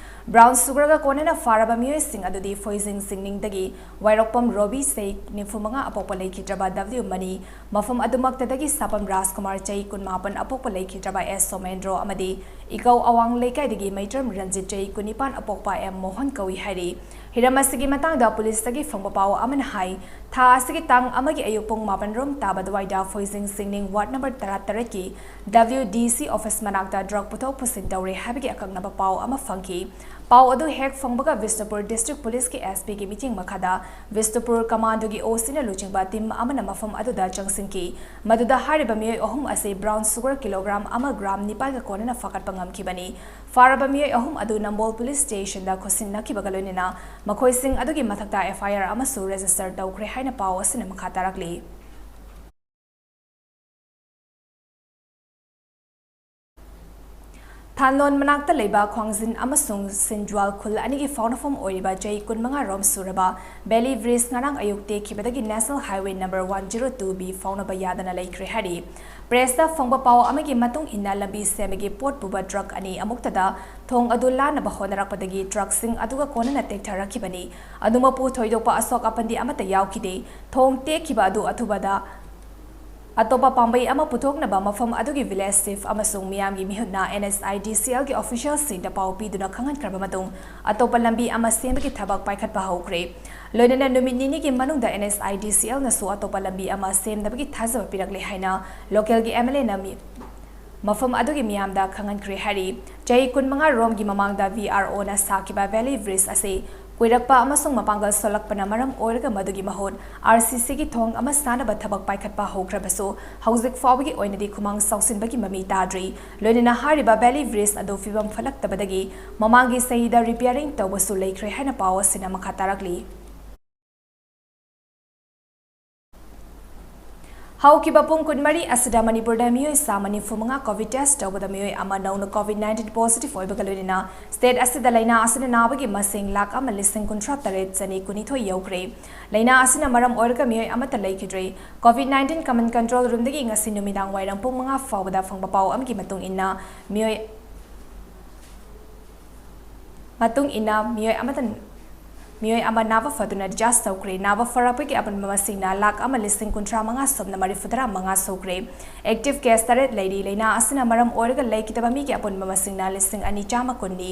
ꯕ꯭ꯔꯥꯎꯟ ꯁꯨꯒꯔꯒ ꯀꯣꯟꯅꯅ ꯐꯥꯔꯕ ꯃꯤꯑꯣꯏꯁꯤꯡ ꯑꯗꯨꯗꯤ ꯐꯣꯏꯖꯤꯡ ꯆꯤꯡꯅꯤꯡꯗꯒꯤ ꯋꯥꯏꯔꯣꯛꯄꯝ ꯔꯣꯕꯤ, ꯆꯍꯤ ꯅꯤꯐꯨ ꯃꯉꯥ, ꯑꯄꯣꯛꯄ ꯂꯩꯈꯤꯗ꯭ꯔꯕ ꯗꯕ꯭ꯂꯤꯎ ꯃꯅꯤ, ꯃꯐꯝ ꯑꯗꯨꯃꯛꯇꯗꯒꯤ ꯁꯥꯄꯝ ꯔꯥꯖꯀꯨꯃꯥꯔ, ꯆꯍꯤ ꯀꯨꯟꯃꯥꯄꯟ, ꯑꯄꯣꯛꯄ ꯂꯩꯈꯤꯗ꯭ꯔꯕ ꯑꯦꯁ ꯁꯣꯃꯦꯟꯗ꯭ꯔꯣ ꯑꯃꯗꯤ ꯏꯀꯧ ꯑꯋꯥꯡ ꯂꯩꯀꯥꯏꯗꯒꯤ ꯃꯩꯇ꯭ꯔꯝ ꯔꯟꯖꯤꯠ, ꯆꯍꯤ ꯀꯨꯟꯅꯤꯄꯥꯟ, ꯑꯄꯣꯛꯄ ꯑꯦꯝ ꯃꯣꯍꯟ ꯀꯧꯏ ꯍꯥꯏꯔꯤ꯫ ꯍꯤꯔꯝ ꯑꯁꯤꯒꯤ ꯃꯇꯥꯡꯗ ꯄꯨꯂꯤꯁꯇꯒꯤ ꯐꯪꯕ ꯄꯥꯎ ꯑꯃꯅ ꯍꯥꯏ, ꯊꯥ ꯑꯁꯤꯒꯤ ꯇꯥꯡ ꯑꯃꯒꯤ ꯑꯌꯨꯛ ꯄꯨꯡ ꯃꯥꯄꯟ ꯔꯣꯝ ꯇꯥꯕ ꯑꯗꯨꯋꯥꯏꯗ ꯐꯣꯏꯖꯤꯡ ꯆꯤꯡꯅꯤꯡ ꯋꯥꯔꯗ ꯅꯝꯕꯔ ꯇꯔꯥ ꯇꯔꯦꯠꯀꯤ ꯗꯕ꯭ꯂꯤꯎ ꯗꯤ ꯁꯤ ꯑꯣꯐꯤꯁ ꯃꯅꯥꯛꯇ ꯗ꯭ꯔꯒ ꯄꯨꯊꯣꯛ ꯄꯨꯁꯤꯟ ꯇꯧꯔꯦ ꯍꯥꯏꯕꯒꯤ ꯑꯀꯛꯅꯕ ꯄꯥꯎ ꯑꯃ ꯐꯪꯈꯤ꯫ ꯄꯥꯎ ꯑꯗꯨ ꯍꯦꯛ ꯐꯪꯕꯒ ꯕꯤꯁꯅꯨꯄꯨꯔ ꯗꯤꯁꯇ꯭ꯔꯤꯛ ꯄꯨꯂꯤꯁꯀꯤ ꯑꯦꯁ ꯄꯤꯒꯤ ꯃꯤꯠꯌꯦꯡ ꯃꯈꯥꯗ ꯕꯤꯁꯅꯨꯄꯨꯔ ꯀꯃꯥꯟꯗꯣꯒꯤ ꯑꯣ ꯁꯤꯅ ꯂꯨꯆꯤꯡꯕ ꯇꯤꯝ ꯑꯃꯅ ꯃꯐꯝ ꯑꯗꯨꯗ ꯆꯪꯁꯤꯟꯈꯤ꯫ ꯃꯗꯨꯗ ꯍꯥꯏꯔꯤꯕ ꯃꯤꯑꯣꯏ ꯑꯍꯨꯝ ꯑꯁꯤ ꯕ꯭ꯔꯥꯎꯟ ꯁꯨꯒꯔ ꯀꯤꯂꯣꯒ꯭ꯔꯥꯝ ꯑꯃ ꯒ꯭ꯔꯥꯝ ꯅꯤꯄꯥꯟꯒ ꯀꯣꯟꯅꯅ ꯐꯥꯒꯠꯄ ꯉꯝꯈꯤꯕꯅꯤ꯫ ꯐꯥꯔꯕ ꯃꯤꯑꯣꯏ ꯑꯍꯨꯝ ꯑꯗꯨ ꯅꯝꯕꯣꯜ ꯄꯨꯂꯤꯁ ꯁ꯭ꯇꯦꯁꯟꯗ ꯈꯨꯠꯁꯤꯟꯅꯈꯤꯕꯒ ꯂꯣꯏꯅꯅ ꯃꯈꯣꯏꯁꯤꯡ ꯑꯗꯨꯒꯤ ꯃꯊꯛꯇ ꯑꯦꯐ ꯑꯥꯏ ꯑꯥꯔ ꯑꯃꯁꯨ ꯔꯦꯖꯤꯁꯇꯔ ꯇꯧꯈ꯭ꯔꯦ ꯍꯥꯏꯅ ꯄꯥꯎ ꯑꯁꯤꯅ ꯃꯈꯥ ꯇꯥꯔꯛꯂꯤ꯫ ꯊꯥꯟꯂꯣꯟ ꯃꯅꯥꯛꯇ ꯂꯩꯕ ꯈ꯭ꯋꯥꯡꯖꯤꯟ ꯑꯃꯁꯨꯡ ꯁꯤꯟꯖ꯭ꯋꯥꯜ ꯈꯨꯜ ꯑꯅꯤꯒꯤ ꯐꯥꯎꯅꯐꯝ ꯑꯣꯏꯔꯤꯕ ꯆꯍꯤ ꯀꯨꯟꯃꯉꯥ ꯔꯣꯝ ꯁꯨꯔꯕ ꯕꯦꯂꯤ ꯕ꯭ꯔꯤꯖ ꯉꯔꯥꯡ ꯑꯌꯨꯛ ꯇꯦꯛꯈꯤꯕꯗꯒꯤ national highway number one zero two B ꯐꯥꯎꯅꯕ ꯌꯥꯗꯅ ꯂꯩꯈ꯭ꯔꯦ ꯍꯥꯏꯔꯤ꯫ ꯄ꯭ꯔꯦꯁꯇ ꯐꯪꯕ ꯄꯥꯎ ꯑꯃꯒꯤ ꯃꯇꯨꯡ ꯏꯟꯅ, ꯂꯝꯕꯤ ꯁꯦꯝꯕꯒꯤ ꯄꯣꯠ ꯄꯨꯕ ꯇ꯭ꯔꯛ ꯑꯅꯤ ꯑꯃꯨꯛꯇꯗ ꯊꯣꯡ ꯑꯗꯨ ꯂꯥꯟꯅꯕ ꯍꯣꯠꯅꯔꯛꯄꯗꯒꯤ ꯇ꯭ꯔꯛꯁꯤꯡ ꯑꯗꯨꯒ ꯀꯣꯟꯅꯅ ꯇꯦꯛꯊꯔꯛꯈꯤꯕꯅꯤ꯫ ꯑꯗꯨꯃꯛꯄꯨ ꯊꯣꯏꯗꯣꯛꯄ ꯑꯁꯣꯛ ꯑꯄꯟꯗꯤ ꯑꯃꯠꯇ ꯌꯥꯎꯈꯤꯗꯦ꯫ ꯊꯣꯡ ꯇꯦꯛꯈꯤꯕ ꯑꯗꯨ ꯑꯊꯨꯕꯗ ꯑꯇꯣꯞꯄ ꯄꯥꯝꯕꯩ ꯑꯃ ꯄꯨꯊꯣꯛꯅꯕ ꯃꯐꯝ ꯑꯗꯨꯒꯤ ꯚꯤꯂꯦꯖ ꯆꯤꯐ ꯑꯃꯁꯨꯡ ꯃꯤꯌꯥꯝꯒꯤ ꯃꯤꯍꯨꯠꯅ ꯑꯦꯟ ꯑꯦꯁ ꯑꯥꯏ ꯗꯤ ꯁꯤ ꯑꯦꯜꯒꯤ ꯑꯣꯐꯤꯁꯤꯌꯦꯜꯁꯤꯡꯗ ꯄꯥꯎ ꯄꯤꯗꯨꯅ ꯈꯪꯍꯟꯈ꯭ꯔꯕ ꯃꯇꯨꯡ, ꯑꯇꯣꯞꯄ ꯂꯝꯕꯤ ꯑꯃ ꯁꯦꯝꯕꯒꯤ ꯊꯕꯛ ꯄꯥꯏꯈꯠꯄ ꯍꯧꯈ꯭ꯔꯦ꯫ ꯂꯣꯏꯅꯅ ꯅꯨꯃꯤꯠ ꯅꯤꯅꯤꯒꯤ ꯃꯅꯨꯡꯗ ꯑꯦꯟ ꯑꯦꯁ ꯑꯥꯏ ꯗꯤ ꯁꯤ ꯑꯦꯜꯅꯁꯨ ꯑꯇꯣꯞꯄ ꯂꯝꯕꯤ ꯑꯃ ꯁꯦꯝꯅꯕꯒꯤ ꯊꯥꯖꯕ ꯄꯤꯔꯛꯂꯦ ꯍꯥꯏꯅ ꯂꯣꯀꯦꯜꯒꯤ ꯑꯦꯝ ꯑꯦꯜ ꯑꯦꯅ ꯃꯤ-, ꯃꯐꯝ ꯑꯗꯨꯒꯤ ꯃꯤꯌꯥꯝꯗ ꯈꯪꯍꯟꯈ꯭ꯔꯦ ꯍꯥꯏꯔꯤ꯫ ꯆꯍꯤ ꯀꯨꯟꯃꯉꯥ ꯔꯣꯝꯒꯤ ꯃꯃꯥꯡꯗ ꯚꯤ ꯑꯥꯔ ꯑꯣꯅ ꯁꯥꯈꯤꯕ ꯚꯦꯂꯤ ꯕ꯭ꯔꯤꯖ ꯑꯁꯤ ꯀꯨꯏꯔꯛꯄ ꯑꯃꯁꯨꯡ ꯃꯄꯥꯡꯒꯜ ꯁꯣꯜꯂꯛꯄꯅ ꯃꯔꯝ ꯑꯣꯏꯔꯒ ꯃꯗꯨꯒꯤ ꯃꯍꯨꯠ ꯑꯥꯔ ꯁꯤ ꯁꯤꯒꯤ ꯊꯣꯡ ꯑꯃ ꯁꯥꯅꯕ ꯊꯕꯛ ꯄꯥꯏꯈꯠꯄ ꯍꯧꯈ꯭ꯔꯕꯁꯨ, ꯍꯧꯖꯤꯛ ꯐꯥꯎꯕꯒꯤ ꯑꯣꯏꯅꯗꯤ ꯈꯨꯃꯥꯡ ꯆꯥꯎꯁꯤꯟꯕꯒꯤ ꯃꯃꯤ ꯇꯥꯗ꯭ꯔꯤ꯫ ꯂꯣꯏꯅꯅ ꯍꯥꯏꯔꯤꯕ ꯚꯦꯂꯤ ꯕ꯭ꯔꯤꯖ ꯑꯗꯨ ꯐꯤꯕꯝ ꯐꯠꯂꯛꯇꯕꯗꯒꯤ ꯃꯃꯥꯡꯒꯤ ꯆꯍꯤꯗ ꯔꯤꯄꯤꯌꯥꯔꯤꯡ ꯇꯧꯕꯁꯨ ꯂꯩꯈ꯭ꯔꯦ ꯍꯥꯏꯅ ꯄꯥꯎ ꯑꯁꯤꯅ ꯃꯈꯥ ꯇꯥꯔꯛꯂꯤ꯫ ꯍꯧꯈꯤꯕ ꯄꯨꯡ ꯀꯨꯟꯃꯔꯤ ꯑꯁꯤꯗ ꯃꯅꯤꯄꯨꯔꯗ ꯃꯤꯑꯣꯏ ꯆꯥꯝꯃ ꯅꯤꯐꯨ ꯃꯉꯥ COVID test ꯇꯧꯕꯗ ꯃꯤꯑꯣꯏ ꯑꯃ ꯅꯧꯅ COVID nineteen positive ꯑꯣꯏꯕꯒ ꯂꯣꯏꯅꯅ state ꯑꯁꯤꯗ ꯂꯥꯏꯅꯥ ꯑꯁꯤꯅ ꯅꯥꯕꯒꯤ ꯃꯁꯤꯡ ꯂꯥꯈ ꯑꯃ ꯂꯤꯁꯤꯡ ꯀꯨꯟꯊ꯭ꯔꯥ ꯇꯔꯦꯠ ꯆꯅꯤ ꯀꯨꯟꯅꯤꯊꯣꯏ ꯌꯧꯈ꯭ꯔꯦ꯫ ꯂꯥꯏꯅꯥ ꯑꯁꯤꯅ ꯃꯔꯝ ꯑꯣꯏꯔꯒ ꯃꯤꯑꯣꯏ ꯑꯃꯠꯇ ꯂꯩꯈꯤꯗ꯭ꯔꯦ꯫ COVID nineteen common control roomꯗꯒꯤ ꯉꯁꯤ ꯅꯨꯃꯤꯗꯥꯡ ꯋꯥꯏꯔꯝ ꯄꯨꯡ ꯃꯉꯥ ꯐꯥꯎꯕꯗ ꯐꯪꯕ ꯄꯥꯎ ꯑꯃꯒꯤ ꯃꯇꯨꯡ ꯏꯟꯅ ꯃꯤꯑꯣꯏ ꯃꯇꯨꯡ ꯏꯟꯅ ꯃꯤꯑꯣꯏ ꯑꯃꯗ ꯃꯤꯑꯣꯏ ꯑꯃ ꯅꯥꯕ ꯐꯗꯨꯅ discharge ꯇꯧꯈ꯭ꯔꯦ꯫ ꯅꯥꯕ ꯐꯔꯛꯄꯒꯤ ꯑꯄꯨꯟꯕ ꯃꯁꯤꯡꯅ ꯂꯥꯈ ꯑꯃ ꯂꯤꯁꯤꯡ ꯀꯨꯟꯊ꯭ꯔꯥ ꯃꯉꯥ ꯁꯨꯞꯅ ꯃꯔꯤꯐꯨꯇꯔꯥ ꯃꯉꯥ ꯁꯨꯈ꯭ꯔꯦ꯫ Active case ꯇꯔꯦꯠ ꯂꯩꯔꯤ꯫ ꯂꯥꯏꯅꯥ ꯑꯁꯤꯅ ꯃꯔꯝ ꯑꯣꯏꯔꯒ ꯂꯩꯈꯤꯗꯕ ꯃꯤꯒꯤ ꯑꯄꯨꯟꯕ ꯃꯁꯤꯡꯅ ꯂꯤꯁꯤꯡ ꯑꯅꯤ ꯆꯥꯝꯃ ꯀꯨꯟꯅꯤ꯫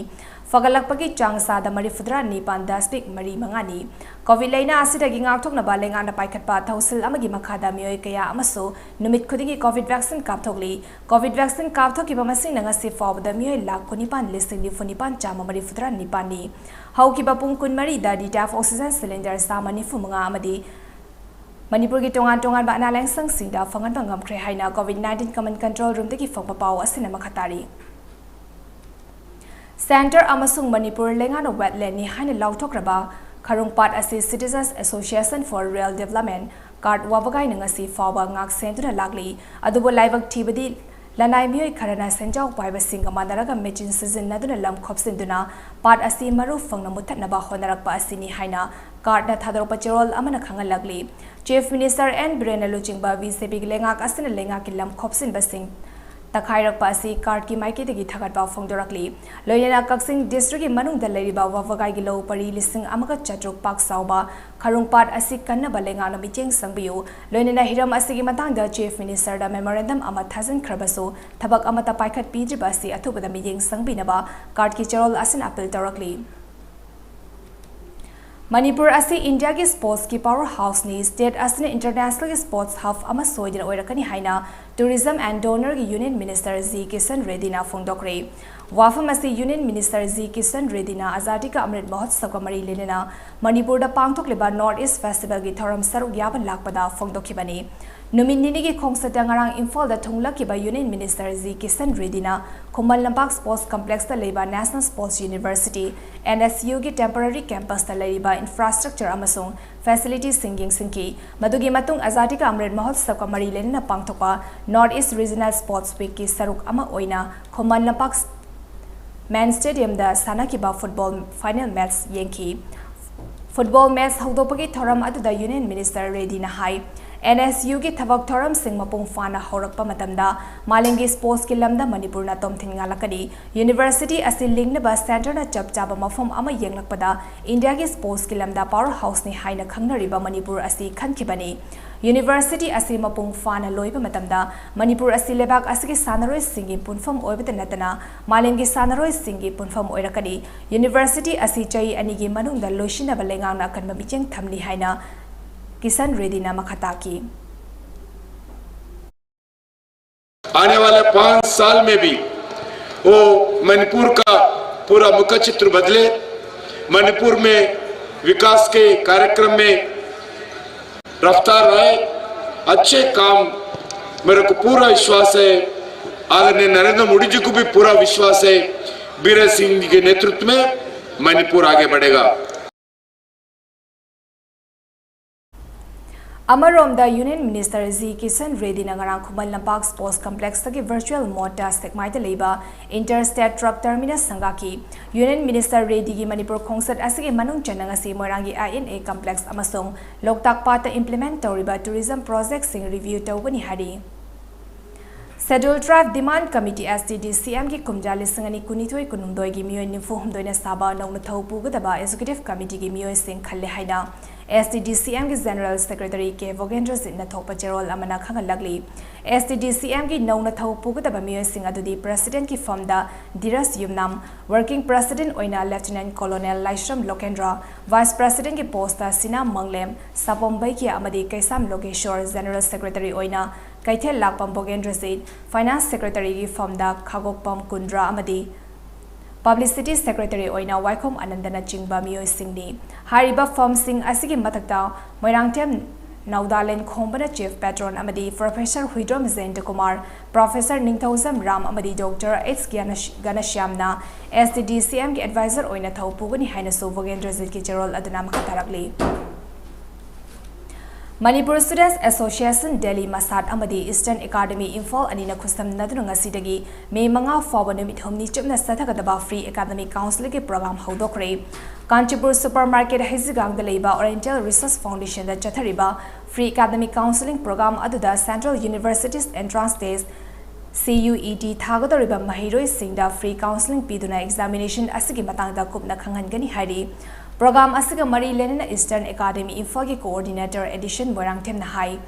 ꯐꯒꯠꯂꯛꯄꯒꯤ ꯆꯥꯡ ꯆꯥꯗ ꯃꯔꯤꯐꯨꯇꯔꯥ ꯅꯤꯄꯥꯟ ꯗꯁꯃꯤꯛ ꯃꯔꯤ ꯃꯉꯥꯅꯤ꯫ COVID ꯂꯥꯏꯅꯥ ꯑꯁꯤꯗꯒꯤ ꯉꯥꯛꯊꯣꯛꯅꯕ ꯂꯩꯉꯥꯛꯅ ꯄꯥꯏꯈꯠꯄ ꯊꯧꯁꯤꯜ ꯑꯃꯒꯤ ꯃꯈꯥꯗ ꯃꯤꯑꯣꯏ ꯀꯌꯥ ꯑꯃꯁꯨ ꯅꯨꯃꯤꯠ ꯈꯨꯗꯤꯡꯒꯤ COVID vaccine ꯀꯥꯞꯊꯣꯛꯂꯤ꯫ COVID vaccine ꯀꯥꯞꯊꯣꯛꯈꯤꯕ ꯃꯁꯤꯡꯅ ꯉꯁꯤ ꯐꯥꯎꯕꯗ ꯃꯤꯑꯣꯏ ꯂꯥꯈ ꯀꯨꯟꯅꯤꯄꯥꯟ ꯂꯤꯁꯤꯡ ꯅꯤꯐꯨ ꯅꯤꯄꯥꯟ ꯆꯥꯝꯃ ꯃꯔꯤꯐꯨꯇꯔꯥ ꯅꯤꯄꯥꯟꯅꯤ꯫ ꯍꯧꯈꯤꯕ ꯄꯨꯡ ꯀꯨꯟꯃꯔꯤꯗ DTAF oxygen cylinder ꯆꯥꯝꯃ ꯅꯤꯐꯨ ꯃꯉꯥ ꯑꯃꯗꯤ ꯃꯅꯤꯄꯨꯔꯒꯤ ꯇꯣꯉꯥꯟ ꯇꯣꯉꯥꯟꯕ ꯑꯅꯥ ꯂꯥꯌꯦꯡꯁꯪꯁꯤꯡꯗ ꯐꯪꯍꯟꯕ ꯉꯝꯈ꯭ꯔꯦ ꯍꯥꯏꯅ COVID nineteen common control roomꯗꯒꯤ ꯐꯪꯕ ꯄꯥꯎ ꯑꯁꯤꯅ ꯃꯈꯥ ꯇꯥꯔꯤ꯫ Centre ꯑꯃꯁꯨꯡ ꯃꯅꯤꯄꯨꯔ ꯂꯩꯉꯥꯛꯅ wetlandꯅꯤ ꯍꯥꯏꯅ ꯂꯥꯎꯊꯣꯛꯈ꯭ꯔꯕ ꯈꯔꯨꯡ ꯄꯥꯠ ꯑꯁꯤ Citizens Association for Rural Development, ꯀꯥꯔꯠ, ꯋꯥꯕꯒꯥꯏꯅ ꯉꯁꯤ ꯐꯥꯎꯕ ꯉꯥꯛ ꯁꯦꯟꯗꯨꯅ ꯂꯥꯛꯂꯤ꯫ ꯑꯗꯨꯕꯨ ꯂꯥꯏꯕꯛ ꯊꯤꯕꯗꯤ ꯂꯅꯥꯏ ꯃꯤꯑꯣꯏ ꯈꯔꯅ ꯁꯦꯟꯖꯥꯎ ꯄꯥꯏꯕꯁꯤꯡꯒ ꯃꯥꯟꯅꯔꯒ ꯃꯦꯆꯤꯟ ꯁꯤꯖꯤꯟꯅꯗꯨꯅ ꯂꯝ ꯈꯣꯞꯆꯤꯟꯗꯨꯅ ꯄꯥꯠ ꯑꯁꯤ ꯃꯔꯨ ꯐꯪꯅ ꯃꯨꯠꯊꯠꯅꯕ ꯍꯣꯠꯅꯔꯛꯄ ꯑꯁꯤꯅꯤ ꯍꯥꯏꯅ ꯀꯥꯔꯠꯅ ꯊꯥꯗꯣꯔꯛꯄ ꯆꯦꯔꯣꯜ ꯑꯃꯅ ꯈꯪꯍꯜꯂꯛꯂꯤ꯫ Chief Minister N ꯕꯤꯔꯦꯟꯅ ꯂꯨꯆꯤꯡꯕ BJPꯒꯤ ꯂꯩꯉꯥꯛ ꯑꯁꯤꯅ ꯂꯩꯉꯥꯛꯀꯤ ꯂꯝ ꯈꯣꯞꯆꯤꯟꯕꯁꯤꯡ ꯇꯛꯈꯥꯏꯔꯛꯄ ꯑꯁꯤ ꯀꯥꯔꯠꯀꯤ ꯃꯥꯏꯀꯩꯗꯒꯤ ꯊꯥꯒꯠꯄ ꯐꯣꯡꯗꯣꯔꯛꯂꯤ꯫ ꯂꯣꯏꯅꯅ ꯀꯛꯆꯤꯡ districtꯀꯤ ꯃꯅꯨꯡꯗ ꯂꯩꯔꯤꯕ ꯋꯥꯕꯒꯥꯏꯒꯤ ꯂꯧ ꯄꯔꯤ ꯂꯤꯁꯤꯡ ꯑꯃꯒ ꯆꯥꯇ꯭ꯔꯨꯛ ꯄꯥꯛ ꯆꯥꯎꯕ ꯈꯔꯨꯡ ꯄꯥꯠ ꯑꯁꯤ ꯀꯟꯅꯕ ꯂꯩꯉꯥꯛꯅ ꯃꯤꯠꯌꯦꯡ ꯆꯪꯕꯤꯌꯨ꯫ ꯂꯣꯏꯅꯅ ꯍꯤꯔꯝ ꯑꯁꯤꯒꯤ ꯃꯇꯥꯡꯗ Chief Ministerꯗ memorandum ꯑꯃ ꯊꯥꯖꯤꯟꯈ꯭ꯔꯕꯁꯨ ꯊꯕꯛ ꯑꯃꯠꯇ ꯄꯥꯏꯈꯠꯄꯤꯗ꯭ꯔꯤꯕ ꯑꯁꯤ ꯑꯊꯨꯕꯗ ꯃꯤꯠꯌꯦꯡ ꯆꯪꯕꯤꯅꯕ ꯀꯥꯔꯠꯀꯤ ꯆꯦꯔꯣꯜ ꯑꯁꯤꯅ appeal ꯇꯧꯔꯛꯂꯤ꯫ ꯃꯅꯤꯄꯨꯔ ꯑꯁꯤ Indiaꯒꯤ sportsꯀꯤ power houseꯅꯤ꯫ State ꯑꯁꯤꯅ internationalꯒꯤ sports hub ꯑꯃ ꯁꯣꯏꯗꯅ ꯑꯣꯏꯔꯛꯀꯅꯤ ꯍꯥꯏꯅ Tourism and Donorꯒꯤ Union Minister G Kisan ꯔꯦꯗꯤꯅ ꯐꯣꯡꯗꯣꯛꯈ꯭ꯔꯦ꯫ ꯋꯥꯐꯝ ꯑꯁꯤ Union Minister G Kishan Reddyꯅ Azadi Ka Amrit Mahotsavꯒ ꯃꯔꯤ ꯂꯩꯅꯅ ꯃꯅꯤꯄꯨꯔꯗ ꯄꯥꯡꯊꯣꯛꯂꯤꯕ North East Festivalꯒꯤ ꯊꯧꯔꯝ ꯁꯔꯨꯛ ꯌꯥꯕ ꯂꯥꯛꯄꯗ ꯐꯣꯡꯗꯣꯛꯈꯤꯕꯅꯤ꯫ ꯅꯨꯃꯤꯠ ꯅꯤꯅꯤꯒꯤ ꯈꯣꯡꯆꯠꯇ ꯉꯔꯥꯡ ꯏꯝꯐꯥꯜꯗ ꯊꯨꯡꯂꯛꯈꯤꯕ Union Minister G Kishan Reddyꯅ Khuman Lampak Sports Complexꯇ ꯂꯩꯕ National Sports University, NSUꯒꯤ temporary campusꯇ ꯂꯩꯔꯤꯕ infrastructure ꯑꯃꯁꯨꯡ facilityꯁꯤꯡ ꯌꯦꯡꯁꯤꯟꯈꯤ꯫ ꯃꯗꯨꯒꯤ ꯃꯇꯨꯡ Azadi Ka Amrit Mahotsavꯒ ꯃꯔꯤ ꯂꯩꯅꯅ ꯄꯥꯡꯊꯣꯛꯄ North East Regional Sports Weekꯀꯤ ꯁꯔꯨꯛ ꯑꯃ ꯑꯣꯏꯅ ꯈꯨꯃꯟ ꯂꯝꯄꯥꯛ Main Stadiumꯗ ꯁꯥꯟꯅꯈꯤꯕ football final match ꯌꯦꯡꯈꯤ꯫ Football match ꯍꯧꯗꯣꯛꯄꯒꯤ ꯊꯧꯔꯝ ꯑꯗꯨꯗ Union Minister Reddyꯅ ꯍꯥꯏ, NSUꯒꯤ ꯊꯕꯛ ꯊꯧꯔꯝꯁꯤꯡ ꯃꯄꯨꯡ ꯐꯥꯅ ꯍꯧꯔꯛꯄ ꯃꯇꯝꯗ ꯃꯥꯂꯦꯝꯒꯤ sportsꯀꯤ ꯂꯝꯗ ꯃꯅꯤꯄꯨꯔꯅ ꯇꯣꯝꯊꯤꯟ ꯉꯥꯜꯂꯛꯀꯅꯤ꯫ University ꯑꯁꯤ ꯂꯤꯡꯅꯕ centreꯅ ꯆꯞ ꯆꯥꯕ ꯃꯐꯝ ꯑꯃ ꯌꯦꯡꯂꯛꯄꯗ Indiaꯒꯤ sportsꯀꯤ ꯂꯝꯗ powerhouseꯅꯤ ꯍꯥꯏꯅ ꯈꯪꯅꯔꯤꯕ ꯃꯅꯤꯄꯨꯔ ꯑꯁꯤ ꯈꯟꯈꯤꯕꯅꯤ꯫ University ꯑꯁꯤ ꯃꯄꯨꯡ ꯐꯥꯅ ꯂꯣꯏꯕ ꯃꯇꯝꯗ ꯃꯅꯤꯄꯨꯔ ꯑꯁꯤ ꯂꯩꯕꯥꯛ ꯑꯁꯤꯒꯤ ꯁꯥꯟꯅꯔꯣꯏꯁꯤꯡꯒꯤ ꯄꯨꯟꯐꯝ ꯑꯣꯏꯕꯇ ꯅꯠꯇꯅ ꯃꯥꯂꯦꯝꯒꯤ ꯁꯥꯟꯅꯔꯣꯏꯁꯤꯡꯒꯤ ꯄꯨꯟꯐꯝ ꯑꯣꯏꯔꯛꯀꯅꯤ꯫ University ꯑꯁꯤ ꯆꯍꯤ ꯑꯅꯤꯒꯤ ꯃꯅꯨꯡꯗ ꯂꯣꯏꯁꯤꯟꯅꯕ ꯂꯩꯉꯥꯛꯅ ꯑꯀꯟꯕ ꯃꯤꯠꯌꯦꯡ ꯊꯝꯂꯤ ꯍꯥꯏꯅ ꯀꯤꯁꯟ ꯔꯦꯗꯤꯅ ꯃꯈꯥ ꯇꯥꯈꯤ꯫ आने वाले पाँच साल में भी वो मणिपुर का पूरा मुख चित्र बदले, मणिपुर में विकास के कार्यक्रम में रफ्तार आए, अच्छे काम, मेरे को पूरा विश्वास है, आदरणीय नरेंद्र मोदी जी को भी पूरा विश्वास है, बीरेन सिंह जी के नेतृत्व में मणिपुर आगे बढ़ेगा। ꯑꯃꯔꯣꯝꯗ Union Minister G ꯀꯤꯁꯟ ꯔꯦꯗꯤꯅ ꯉꯔꯥꯡ ꯈꯨꯃꯟ ꯂꯝꯄꯥꯛ Sports Complexꯇꯒꯤ virtual modeꯇ ꯁꯦꯛꯃꯥꯏꯗ ꯂꯩꯕ Inter State Truck Terminus ꯁꯪꯒꯥꯈꯤ꯫ Union Minister ꯔꯦꯗꯤꯒꯤ Manipur ꯈꯣꯡꯆꯠ ꯑꯁꯤꯒꯤ ꯃꯅꯨꯡ ꯆꯟꯅ ꯉꯁꯤ ꯃꯣꯏꯔꯥꯡꯒꯤ INA Complex ꯑꯃꯁꯨꯡ ꯂꯣꯛꯇꯥꯛ ꯄꯥꯠꯇ implement ꯇꯧꯔꯤꯕ tourism projectꯁꯤꯡ review ꯇꯧꯒꯅꯤ ꯍꯥꯏꯔꯤ꯫ Scheduled Tribe Demand Committee, STDCMꯒꯤ ꯀꯨꯝꯖꯥ ꯂꯤꯁꯤꯡ ꯑꯅꯤ ꯀꯨꯟꯅꯤꯊꯣꯏ ꯀꯨꯟꯍꯨꯝꯗꯣꯏꯒꯤ ꯃꯤꯑꯣꯏ ꯅꯤꯐꯨ ꯍꯨꯝꯗꯣꯏꯅ ꯁꯥꯕ ꯅꯧꯅ ꯊꯧ ꯄꯨꯒꯗꯕ Executive Committeeꯒꯤ ꯃꯤꯑꯣꯏꯁꯤꯡ ꯈꯜꯂꯦ ꯍꯥꯏꯅ STDCMꯒꯤ General SecretaryK ꯚꯣꯒꯦꯟꯗ꯭ꯔꯖꯤꯠꯅ ꯊꯣꯛꯄ ꯆꯦꯔꯣꯜ ꯑꯃꯅ ꯈꯪꯍꯜꯂꯛꯂꯤ꯫ STDCMꯒꯤ ꯅꯧꯅ ꯊꯧ ꯄꯨꯒꯗꯕ ꯃꯤꯑꯣꯏꯁꯤꯡ ꯑꯗꯨꯗꯤ Presidentꯀꯤ ꯐꯝꯗ ꯙꯤꯔꯖ ꯌꯨꯝꯅꯥꯝ, Working President ꯑꯣꯏꯅ Lieutenant Colonel ꯂꯥꯏꯁ꯭ꯔꯝ ꯂꯣꯀꯦꯟꯗ꯭ꯔ, Vice Presidentꯀꯤ postꯇ ꯁꯤꯅꯥ ꯃꯪꯂꯦꯝ, ꯁꯥꯄꯣꯝ ꯕꯩꯀ꯭ꯌ ꯑꯃꯗꯤ ꯀꯩꯁꯥꯝ ꯂꯣꯀꯦꯁ꯭ꯋꯔ, General Secretary ꯑꯣꯏꯅ ꯀꯩꯊꯦꯜ ꯂꯥꯛꯄꯝ ꯕꯣꯒꯦꯟꯗ꯭ꯔꯖꯤꯠ, Finance Secretary ꯒꯤ ꯐꯝꯗ ꯈꯥꯒꯣꯛꯄꯝ ꯀꯨꯟꯗ꯭ꯔꯥ ꯑꯃꯗꯤ Publicity Secretary ꯑꯣꯏꯅ ꯋꯥꯏꯈꯣꯝ ꯑꯅꯟꯗꯅꯆꯤꯡꯕ ꯃꯤꯑꯣꯏꯁꯤꯡꯅꯤ꯫ ꯍꯥꯏꯔꯤꯕ ꯐꯝꯁꯤꯡ ꯑꯁꯤꯒꯤ ꯃꯊꯛꯇ ꯃꯣꯏꯔꯥꯡꯊꯦꯝ ꯅꯧꯗꯥꯂꯦꯟ ꯈꯣꯝꯕꯅ Chief Patron ꯑꯃꯗꯤ Professor ꯍꯨꯏꯗ꯭ꯔꯣꯝ ꯖꯌꯟꯇ ꯀꯨꯃꯥꯔ, Professor ꯅꯤꯡꯊꯧꯖꯝ ꯔꯥꯝ ꯑꯃꯗꯤ Doctor H ꯒ꯭ꯌꯥꯅ-, ꯘꯅꯁ꯭ꯌꯥꯝꯅ S T D C M ꯒꯤ advisor ꯑꯣꯏꯅ ꯊꯧ ꯄꯨꯒꯅꯤ ꯍꯥꯏꯅꯁꯨ ꯕꯣꯒꯦꯟꯗ꯭ꯔꯖꯤꯠꯀꯤ ꯆꯦꯔꯣꯜ ꯑꯗꯨꯅ ꯃꯈꯥ ꯇꯥꯔꯛꯂꯤ꯫ ꯃꯅꯤꯄꯨꯔ Students Association ꯗꯦꯜꯂꯤ ꯃꯁꯥꯠ ꯑꯃꯗꯤ Eastern Academy ꯏꯝꯐꯥꯜ ꯑꯅꯤꯅ ꯈꯨꯠꯁꯝꯅꯗꯨꯅ ꯉꯁꯤꯗꯒꯤ ꯃꯦ ꯃꯉꯥ ꯐꯥꯎꯕ ꯅꯨꯃꯤꯠ ꯍꯨꯝꯅꯤ ꯆꯨꯞꯅ ꯆꯠꯊꯒꯗꯕ Free Academic Counselling ꯒꯤ program ꯍꯧꯗꯣꯛꯈ꯭ꯔꯦ꯫ ꯀꯥꯟꯆꯤꯄꯨꯔ Supermarket ꯍꯩꯖꯤꯒꯥꯡꯗ ꯂꯩꯕ Oriental Research Foundation ꯗ ꯆꯠꯊꯔꯤꯕ Free Academic Counselling program ꯑꯗꯨꯗ Central Universities Entrance Test, C U E T, ꯊꯥꯒꯗꯧꯔꯤꯕ ꯃꯍꯩꯔꯣꯏꯁꯤꯡꯗ free counselling ꯄꯤꯗꯨꯅ examination ꯑꯁꯤꯒꯤ ꯃꯇꯥꯡꯗ ꯀꯨꯞꯅ ꯈꯪꯍꯟꯒꯅꯤ ꯍꯥꯏꯔꯤ꯫ Program ꯑꯁꯤꯒ ꯃꯔꯤ ꯂꯩꯅꯅ Eastern Academy ꯏꯝꯐꯥꯜꯒꯤ Coordinator ꯑꯦꯗꯤꯁꯟ ꯃꯣꯏꯔꯥꯡꯊꯦꯝꯅ ꯍꯥꯏ,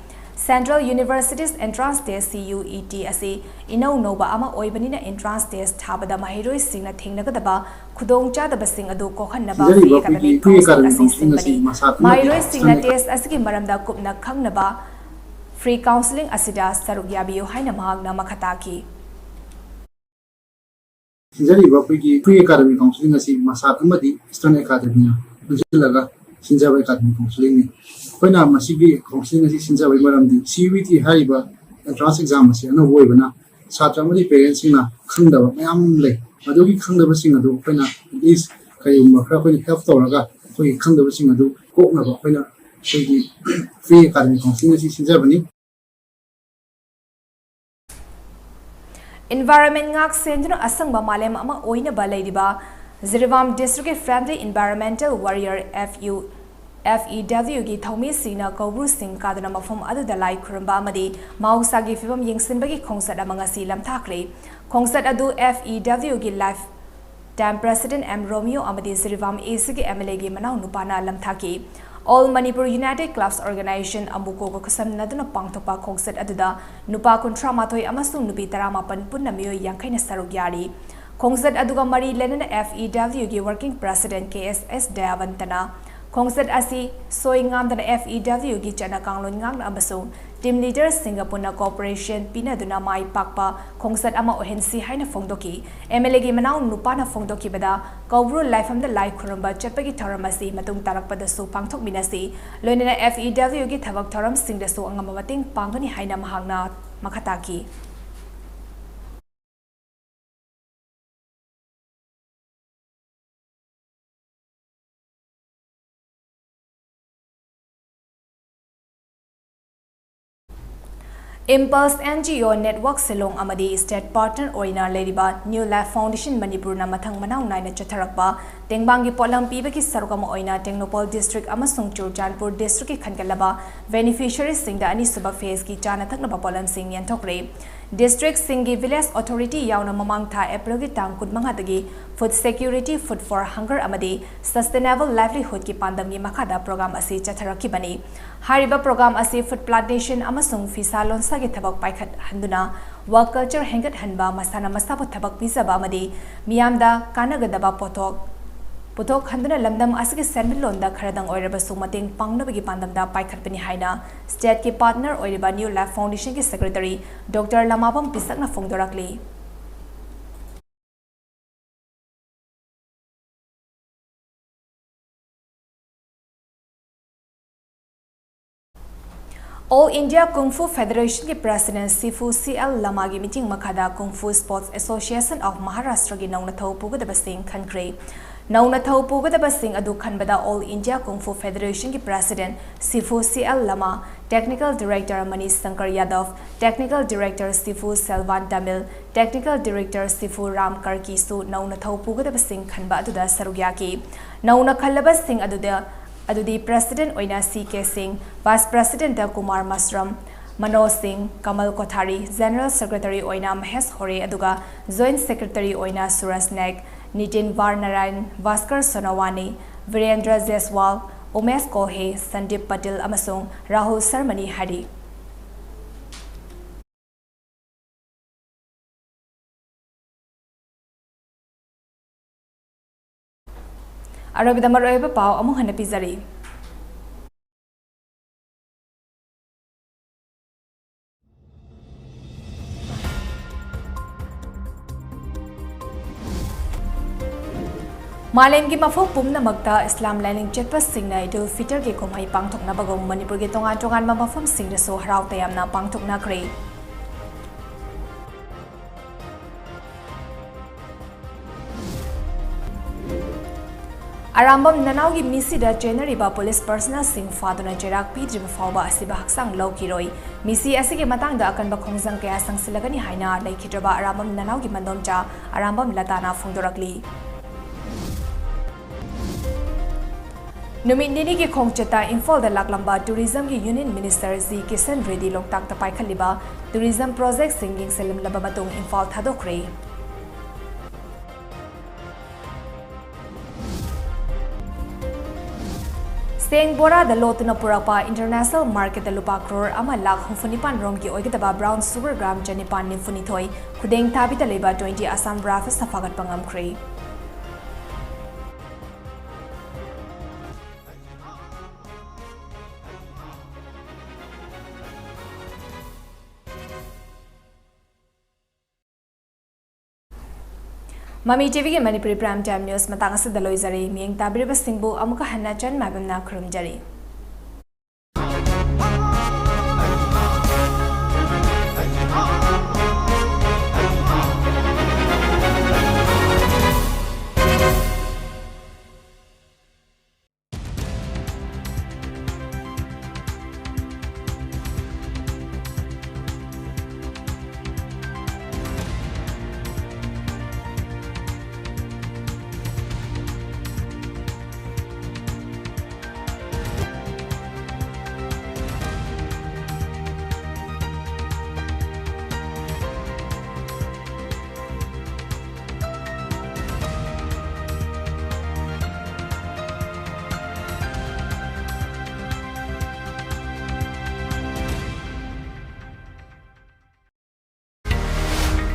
Central Universities Entrance Test, C U E T, ꯑꯁꯤ ꯏꯅꯧ ꯅꯧꯕ ꯑꯃ ꯑꯣꯏꯕꯅꯤꯅ entrance test ꯊꯥꯕꯗ ꯃꯍꯩꯔꯣꯏꯁꯤꯡꯅ ꯊꯦꯡꯅꯒꯗꯕ ꯈꯨꯗꯣꯡꯆꯥꯗꯕꯁꯤꯡ ꯑꯗꯨ ꯀꯣꯛꯍꯟꯅꯕ ꯁꯤꯟꯖꯔꯤꯕ Free Academic Counselling ꯑꯁꯤ ꯁꯤꯟꯕꯅꯤ꯫ ꯃꯍꯩꯔꯣꯏꯁꯤꯡꯅ test ꯑꯁꯤꯒꯤ ꯃꯔꯝꯗ ꯀꯨꯞꯅ ꯈꯪꯅꯕ Free Counselling ꯑꯁꯤꯗ ꯁꯔꯨꯛ ꯌꯥꯕꯤꯌꯨ ꯍꯥꯏꯅ ꯃꯍꯥꯛꯅ ꯃꯈꯥ ꯇꯥꯈꯤ꯫ ꯁꯤꯟꯖꯔꯤꯕ ꯑꯩꯈꯣꯏꯒꯤ Free Academic Counselling ꯑꯁꯤ ꯃꯁꯥꯠ ꯑꯃꯗꯤ Eastern Academy ꯅ ꯄꯨꯟꯁꯤꯜꯂꯒ ꯁꯤꯟꯖꯕ Academic Counselling ꯅꯤ꯫ ꯑꯩꯈꯣꯏꯅ ꯃꯁꯤꯒꯤ counselling ꯑꯁꯤ ꯁꯤꯟꯖꯕꯒꯤ ꯃꯔꯝꯗꯤ C U E T ꯍꯥꯏꯔꯤꯕ entrance exam ꯑꯁꯤ ꯑꯅꯧꯕ ꯑꯣꯏꯕꯅ ꯁꯥꯇ꯭ꯔ ꯑꯃꯗꯤ parents ꯁꯤꯡꯅ ꯈꯪꯗꯕ ꯃꯌꯥꯝ ꯑꯃ ꯂꯩ꯫ ꯃꯗꯨꯒꯤ ꯈꯪꯗꯕꯁꯤꯡ ꯑꯗꯨ ꯑꯩꯈꯣꯏꯅ at least ꯀꯔꯤꯒꯨꯝꯕ ꯈꯔ ꯑꯩꯈꯣꯏꯅ help ꯇꯧꯔꯒ ꯑꯩꯈꯣꯏꯒꯤ ꯈꯪꯗꯕꯁꯤꯡ ꯑꯗꯨ ꯀꯣꯛꯅꯕ ꯑꯩꯈꯣꯏꯅ ꯑꯩꯈꯣꯏꯒꯤ Free Academic Counselling ꯑꯁꯤ ꯁꯤꯟꯖꯕꯅꯤ꯫ Environment ꯉꯥꯛ ꯁꯦꯟꯗꯨꯅ ꯑꯁꯪꯕ ꯃꯥꯂꯦꯝ ꯑꯃ ꯑꯣꯏꯅꯕ ꯂꯩꯔꯤꯕ ꯖꯤꯔꯤꯕꯥꯝ District ꯀꯤ Friendly Environmental Warrior, F U, F E W ꯒꯤ ꯊꯧꯃꯤꯁꯤꯡꯅ ꯀꯧꯕ꯭ꯔꯨ ꯆꯤꯡ ꯀꯥꯗꯨꯅ ꯃꯐꯝ ꯑꯗꯨꯗ ꯂꯥꯏ ꯈꯨꯔꯨꯝꯕ ꯑꯃꯗꯤ ꯃꯍꯧꯁꯥꯒꯤ ꯐꯤꯕꯝ ꯌꯦꯡꯁꯤꯟꯕꯒꯤ ꯈꯣꯡꯆꯠ ꯑꯃ ꯉꯁꯤ ꯂꯝꯊꯥꯈ꯭ꯔꯦ꯫ ꯈꯣꯡꯆꯠ ꯑꯗꯨ F E W ꯒꯤ Life Time President M Romeo ꯑꯃꯗꯤ ꯖꯤꯔꯤꯕꯥꯝ A C ꯒꯤ M L A ꯒꯤ ꯃꯅꯥꯎ ꯅꯨꯄꯥꯅ ꯂꯝꯊꯥꯈꯤ꯫ All Manipur United Clubs Organization, ꯑꯃꯨꯀꯣꯒ ꯈꯨꯠꯁꯝꯅꯗꯨꯅ ꯄꯥꯡꯊꯣꯛꯄ ꯈꯣꯡꯆꯠ ꯑꯗꯨꯗ ꯅꯨꯄꯥ ꯀꯨꯟꯊ꯭ꯔꯥ ꯃꯥꯊꯣꯏ ꯑꯃꯁꯨꯡ ꯅꯨꯄꯤ ꯇꯔꯥꯃꯥꯄꯟ ꯄꯨꯟꯅ ꯃꯤꯑꯣꯏ ꯌꯥꯡꯈꯩꯅ ꯁꯔꯨꯛ ꯌꯥꯔꯤ꯫ ꯈꯣꯡꯆꯠ ꯑꯗꯨꯒ ꯃꯔꯤ ꯂꯩꯅꯅ F E W ꯒꯤ Working President K S S ꯗꯌꯥꯕꯟꯇꯅ ꯈꯣꯡꯆꯠ ꯑꯁꯤ ꯁꯣꯏ ꯉꯥꯝꯗꯅ F E W ꯒꯤ ꯆꯠꯅ ꯀꯥꯡꯂꯣꯟ ꯉꯥꯛꯅ ꯑꯃꯁꯨꯡ team leaderꯁꯤꯡꯒ ꯄꯨꯟꯅ cooperation ꯄꯤꯅꯗꯨꯅ ꯃꯥꯏ ꯄꯥꯛꯄ ꯈꯣꯡꯆꯠ ꯑꯃ ꯑꯣꯏꯍꯟꯁꯤ ꯍꯥꯏꯅ ꯐꯣꯡꯗꯣꯛꯈꯤ꯫ MLAꯒꯤ ꯃꯅꯥꯎ ꯅꯨꯄꯥꯅ ꯐꯣꯡꯗꯣꯛꯈꯤꯕꯗ, ꯀꯧꯕ꯭ꯔꯨ ꯂꯥꯏꯐꯝꯗ ꯂꯥꯏ ꯈꯨꯔꯨꯝꯕ ꯆꯠꯄꯒꯤ ꯊꯧꯔꯝ ꯑꯁꯤ ꯃꯇꯨꯡ ꯇꯥꯔꯛꯄꯗꯁꯨ ꯄꯥꯡꯊꯣꯛꯃꯤꯟꯅꯁꯤ꯫ ꯂꯣꯏꯅꯅ FEWꯒꯤ ꯊꯕꯛ ꯊꯧꯔꯝꯁꯤꯡꯗꯁꯨ ꯑꯉꯝꯕ ꯃꯇꯦꯡ ꯄꯥꯡꯒꯅꯤ ꯍꯥꯏꯅ ꯃꯍꯥꯛꯅ ꯃꯈꯥ ꯇꯥꯈꯤ꯫ Impulse NGO Network Shillong ꯑꯃꯗꯤ state partner ꯑꯣꯏꯅ ꯂꯩꯔꯤꯕ New Life Foundation ꯃꯅꯤꯄꯨꯔꯅ ꯃꯊꯪ ꯃꯅꯥꯎ ꯅꯥꯏꯅ ꯆꯠꯊꯔꯛꯄ ꯇꯦꯡꯕꯥꯡꯒꯤ ꯄꯣꯠꯂꯝ ꯄꯤꯕꯒꯤ ꯁꯔꯨꯛ ꯑꯃ ꯑꯣꯏꯅ ꯇꯦꯡꯅꯧꯄꯜ district ꯑꯃꯁꯨꯡ ꯆꯨꯔꯆꯥꯟꯄꯨꯔ districtꯀꯤ ꯈꯟꯒꯠꯂꯕ beneficiariesꯁꯤꯡꯗ ꯑꯅꯤꯁꯨꯕ phaseꯀꯤ ꯆꯥꯅ ꯊꯛꯅꯕ ꯄꯣꯠꯂꯝꯁꯤꯡ ꯌꯦꯟꯊꯣꯛꯈ꯭ꯔꯦ꯫ Districtꯁꯤꯡꯒꯤ village authority ꯌꯥꯎꯅ ꯃꯃꯥꯡ ꯊꯥ Aprilꯒꯤ ꯇꯥꯡ ꯀꯨꯟꯃꯉꯥꯗꯒꯤ Food Security, Food for Hunger ꯑꯃꯗꯤ Sustainable Livelihoodꯀꯤ ꯄꯥꯟꯗꯝꯒꯤ ꯃꯈꯥꯗ program ꯑꯁꯤ ꯆꯠꯊꯔꯛꯈꯤꯕꯅꯤ꯫ ꯍꯥꯏꯔꯤꯕ program ꯑꯁꯤ food plantation ꯑꯃꯁꯨꯡ ꯐꯤꯁꯥ ꯂꯣꯟꯁꯥꯒꯤ ꯊꯕꯛ ꯄꯥꯏꯈꯠꯍꯟꯗꯨꯅ work culture ꯍꯦꯟꯒꯠꯍꯟꯕ, ꯃꯁꯥꯅ ꯃꯁꯥꯕꯨ ꯊꯕꯛ ꯄꯤꯖꯕ ꯑꯃꯗꯤ ꯃꯤꯌꯥꯝꯗ ꯀꯥꯟꯅꯒꯗꯕ ꯄꯣꯠꯊꯣꯛ ꯄꯨꯊꯣꯛꯍꯟꯗꯨꯅ ꯂꯝꯗꯝ ꯑꯁꯤꯒꯤ ꯁꯦꯟꯃꯤꯠꯂꯣꯟꯗ ꯈꯔꯗꯪ ꯑꯣꯏꯔꯕꯁꯨ ꯃꯇꯦꯡ ꯄꯥꯡꯅꯕꯒꯤ ꯄꯥꯟꯗꯝꯗ ꯄꯥꯏꯈꯠꯄꯅꯤ ꯍꯥꯏꯅ stateꯀꯤ partner ꯑꯣꯏꯔꯤꯕ New Life Foundationꯒꯤ secretary Doctor ꯂꯃꯥꯕꯝ ꯄꯤꯁꯛꯅ ꯐꯣꯡꯗꯣꯔꯛꯂꯤ꯫ All India Kung Fu Federationꯒꯤ president sifu C L ꯂꯃꯥꯒꯤ ꯃꯤꯠꯌꯦꯡ ꯃꯈꯥꯗ Kung Fu Sports Association of Maharashtraꯒꯤ ꯅꯧꯅ ꯊꯧ ꯄꯨꯒꯗꯕꯁꯤꯡ ꯈꯟꯈ꯭ꯔꯦ꯫ ꯅꯧꯅ ꯊꯧ ꯄꯨꯒꯗꯕꯁꯤꯡ ꯑꯗꯨ ꯈꯟꯕꯗ All India Kung Fu Federationꯒꯤ president sifu C L Lama, technical director Manish Shankar Yadav, technical director ꯁꯤꯐꯨ ꯁꯦꯜꯚꯥꯟ Tamil, technical director ꯁꯤꯐꯨ Ram ꯀꯔꯀꯤꯁꯨ ꯅꯧꯅ ꯊꯧ ꯄꯨꯒꯗꯕꯁꯤꯡ ꯈꯟꯕ ꯑꯗꯨꯗ ꯁꯔꯨꯛ ꯌꯥꯈꯤ꯫ ꯅꯧꯅ ꯈꯜꯂꯕꯁꯤꯡ ꯑꯗꯨꯗ, ꯑꯗꯨꯗꯤ president ꯑꯣꯏꯅ ꯁꯤ ꯀꯦ ꯁꯤꯡ, vice presidentꯇ ꯀꯨꯃꯥꯔ ꯃꯁꯔꯝ, ꯃꯅꯣꯖ ꯁꯤꯡ, ꯀꯃꯜ ꯀꯣꯊꯥꯔꯤ, general secretary ꯑꯣꯏꯅ ꯃꯍꯦꯁ ꯍꯣꯔꯦ, ꯑꯗꯨꯒ joint secretary ꯑꯣꯏꯅ ꯁꯨꯔꯖ ꯅꯦꯛ, ꯅꯤꯇꯤꯟ ꯚꯥꯔ ꯅꯥꯔꯥꯌꯟ, ꯚꯥꯁꯀꯔ ꯁꯣꯅꯣꯋꯥꯅꯤ, ꯚꯤꯔꯦꯟꯗ꯭ꯔ ꯖꯦꯁꯋꯥꯜ, ꯎꯃꯦꯁ ꯀꯣꯜꯍꯦ, ꯁꯟꯗꯤꯞ ꯄꯇꯤꯜ ꯑꯃꯁꯨꯡ ꯔꯥꯍꯨꯜ ꯁꯔꯃꯅꯤ ꯍꯥꯏꯔꯤ꯫ ꯑꯔꯣꯏꯕꯗ ꯃꯔꯨꯑꯣꯏꯕ ꯄꯥꯎ ꯑꯃꯨꯛ ꯍꯟꯅ ꯄꯤꯖꯔꯤ꯫ ꯃꯥꯂꯦꯝꯒꯤ ꯃꯐꯝ ꯄꯨꯝꯅꯃꯛꯇ ꯏꯁꯂꯥꯝ ꯂꯥꯏꯅꯤꯡ ꯆꯠꯄꯁꯤꯡꯅ ꯏꯗꯨꯜ ꯐꯤꯇꯔꯒꯤ ꯀꯨꯝꯍꯩ ꯄꯥꯡꯊꯣꯛꯅꯕꯒꯨꯝ ꯃꯅꯤꯄꯨꯔꯒꯤ ꯇꯣꯉꯥꯟ ꯇꯣꯉꯥꯟꯕ ꯃꯐꯝꯁꯤꯡꯗꯁꯨ ꯍꯔꯥꯎ ꯇꯌꯥꯝꯅ ꯄꯥꯡꯊꯣꯛꯅꯈ꯭ꯔꯦ꯫ ꯑꯔꯥꯝꯕꯝ ꯅꯅꯥꯎꯒꯤ ꯃꯤꯁꯤꯗ ꯆꯦꯟꯅꯔꯤꯕ ꯄꯨꯂꯤꯁ ꯄꯔꯁꯅꯦꯜꯁꯤꯡ ꯐꯥꯗꯨꯅ ꯆꯩꯔꯥꯛ ꯄꯤꯗ꯭ꯔꯤꯕ ꯐꯥꯎꯕ ꯑꯁꯤꯕ ꯍꯛꯆꯥꯡ ꯂꯧꯈꯤꯔꯣꯏ꯫ ꯃꯤꯁꯤ ꯑꯁꯤꯒꯤ ꯃꯇꯥꯡꯗ ꯑꯀꯟꯕ ꯈꯣꯡꯖꯪ ꯀꯌꯥ ꯆꯪꯁꯤꯜꯂꯒꯅꯤ ꯍꯥꯏꯅ ꯂꯩꯈꯤꯗ꯭ꯔꯕ ꯑꯔꯥꯝꯕꯝ ꯅꯅꯥꯎꯒꯤ ꯃꯟꯗꯣꯝꯆꯥ ꯑꯔꯥꯝꯕꯝ ꯂꯇꯥꯅ ꯐꯣꯡꯗꯣꯔꯛꯂꯤ꯫ ꯅꯨꯃꯤꯠ ꯅꯤꯅꯤꯒꯤ ꯈꯣꯡꯆꯠꯇ ꯏꯝꯐꯥꯜꯗ ꯂꯥꯛꯂꯝꯕ ꯇꯨꯔꯤꯖꯝꯒꯤ union minister G Kisan ready ꯂꯣꯛꯇꯥꯛꯇ ꯄꯥꯏꯈꯠꯂꯤꯕ ꯇꯨꯔꯤꯖꯝ ꯄ꯭ꯔꯣꯖꯦꯛꯁꯤꯡ ꯌꯦꯡꯁꯤꯜꯂꯝꯂꯕ ꯃꯇꯨꯡ ꯏꯝꯐꯥꯜ ꯊꯥꯗꯣꯛꯈ꯭ꯔꯦ꯫ ꯆꯦꯡ ꯕꯣꯔꯥꯗ ꯂꯣꯠꯇꯨꯅ ꯄꯨꯔꯛꯄ ꯏꯟꯇꯔꯅꯦꯁꯅꯦꯜ ꯃꯥꯔꯀꯦꯠꯇ ꯂꯨꯄꯥ ꯀ꯭ꯔꯣꯔ ꯑꯃ ꯂꯥꯈ ꯍꯨꯝꯐꯨ ꯅꯤꯄꯥꯟ ꯔꯣꯝꯒꯤ ꯑꯣꯏꯒꯗꯕ ꯕ꯭ꯔꯥꯎꯟ ꯁꯨꯒꯔ ꯒ꯭ꯔꯥꯝ ꯆꯅꯤꯄꯥꯟ ꯅꯤꯐꯨ ꯅꯤꯊꯣꯏ ꯈꯨꯗꯦꯡ ꯊꯥꯕꯤꯗ ꯂꯩꯕ ꯇ꯭ꯋꯦꯟꯇꯤ ꯑꯁꯥꯝ ꯔꯥꯏꯐꯜꯁꯅ ꯐꯥꯒꯠꯄ ꯉꯝꯈ꯭ꯔꯦ꯫ ꯃꯃꯤ ꯇꯤꯚꯤꯒꯤ ꯃꯅꯤꯄꯨꯔꯤ ꯄ꯭ꯔꯥꯏꯝ ꯇꯥꯏꯝ ꯅ꯭ꯌꯨꯁ ꯃꯇꯥꯡ ꯑꯁꯤꯗ ꯂꯣꯏꯖꯔꯦ꯫ ꯃꯤꯠꯌꯦꯡ ꯇꯥꯕꯤꯔꯤꯕꯁꯤꯡꯕꯨ ꯑꯃꯨꯛꯀ ꯍꯟꯅ ꯆꯟ ꯃꯥꯏꯕꯝꯅ ꯈꯨꯔꯨꯝꯖꯔꯤ꯫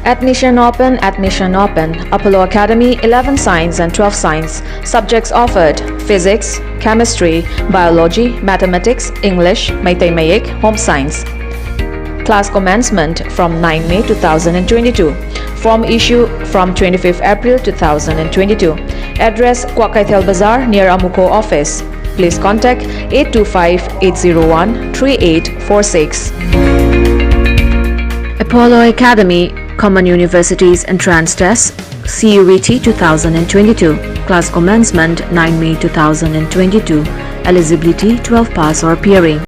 Admission open, admission open. Apollo Academy, eleven science and twelve science. Subjects offered: physics, chemistry, biology, mathematics, English, Meitei Mayek, home science. Class commencement from nine May two thousand and twenty-two. Form issue from twenty-fifth April two thousand and twenty-two. Address: Kwakaithel Bazar, near Amuko office. Please contact eight two five, eight zero one, three eight four six. Apollo Academy, Common Universities Entrance Test, C U E T two thousand and twenty-two. Class commencement nine May two thousand and twenty-two. Eligibility: twelve pass or peering.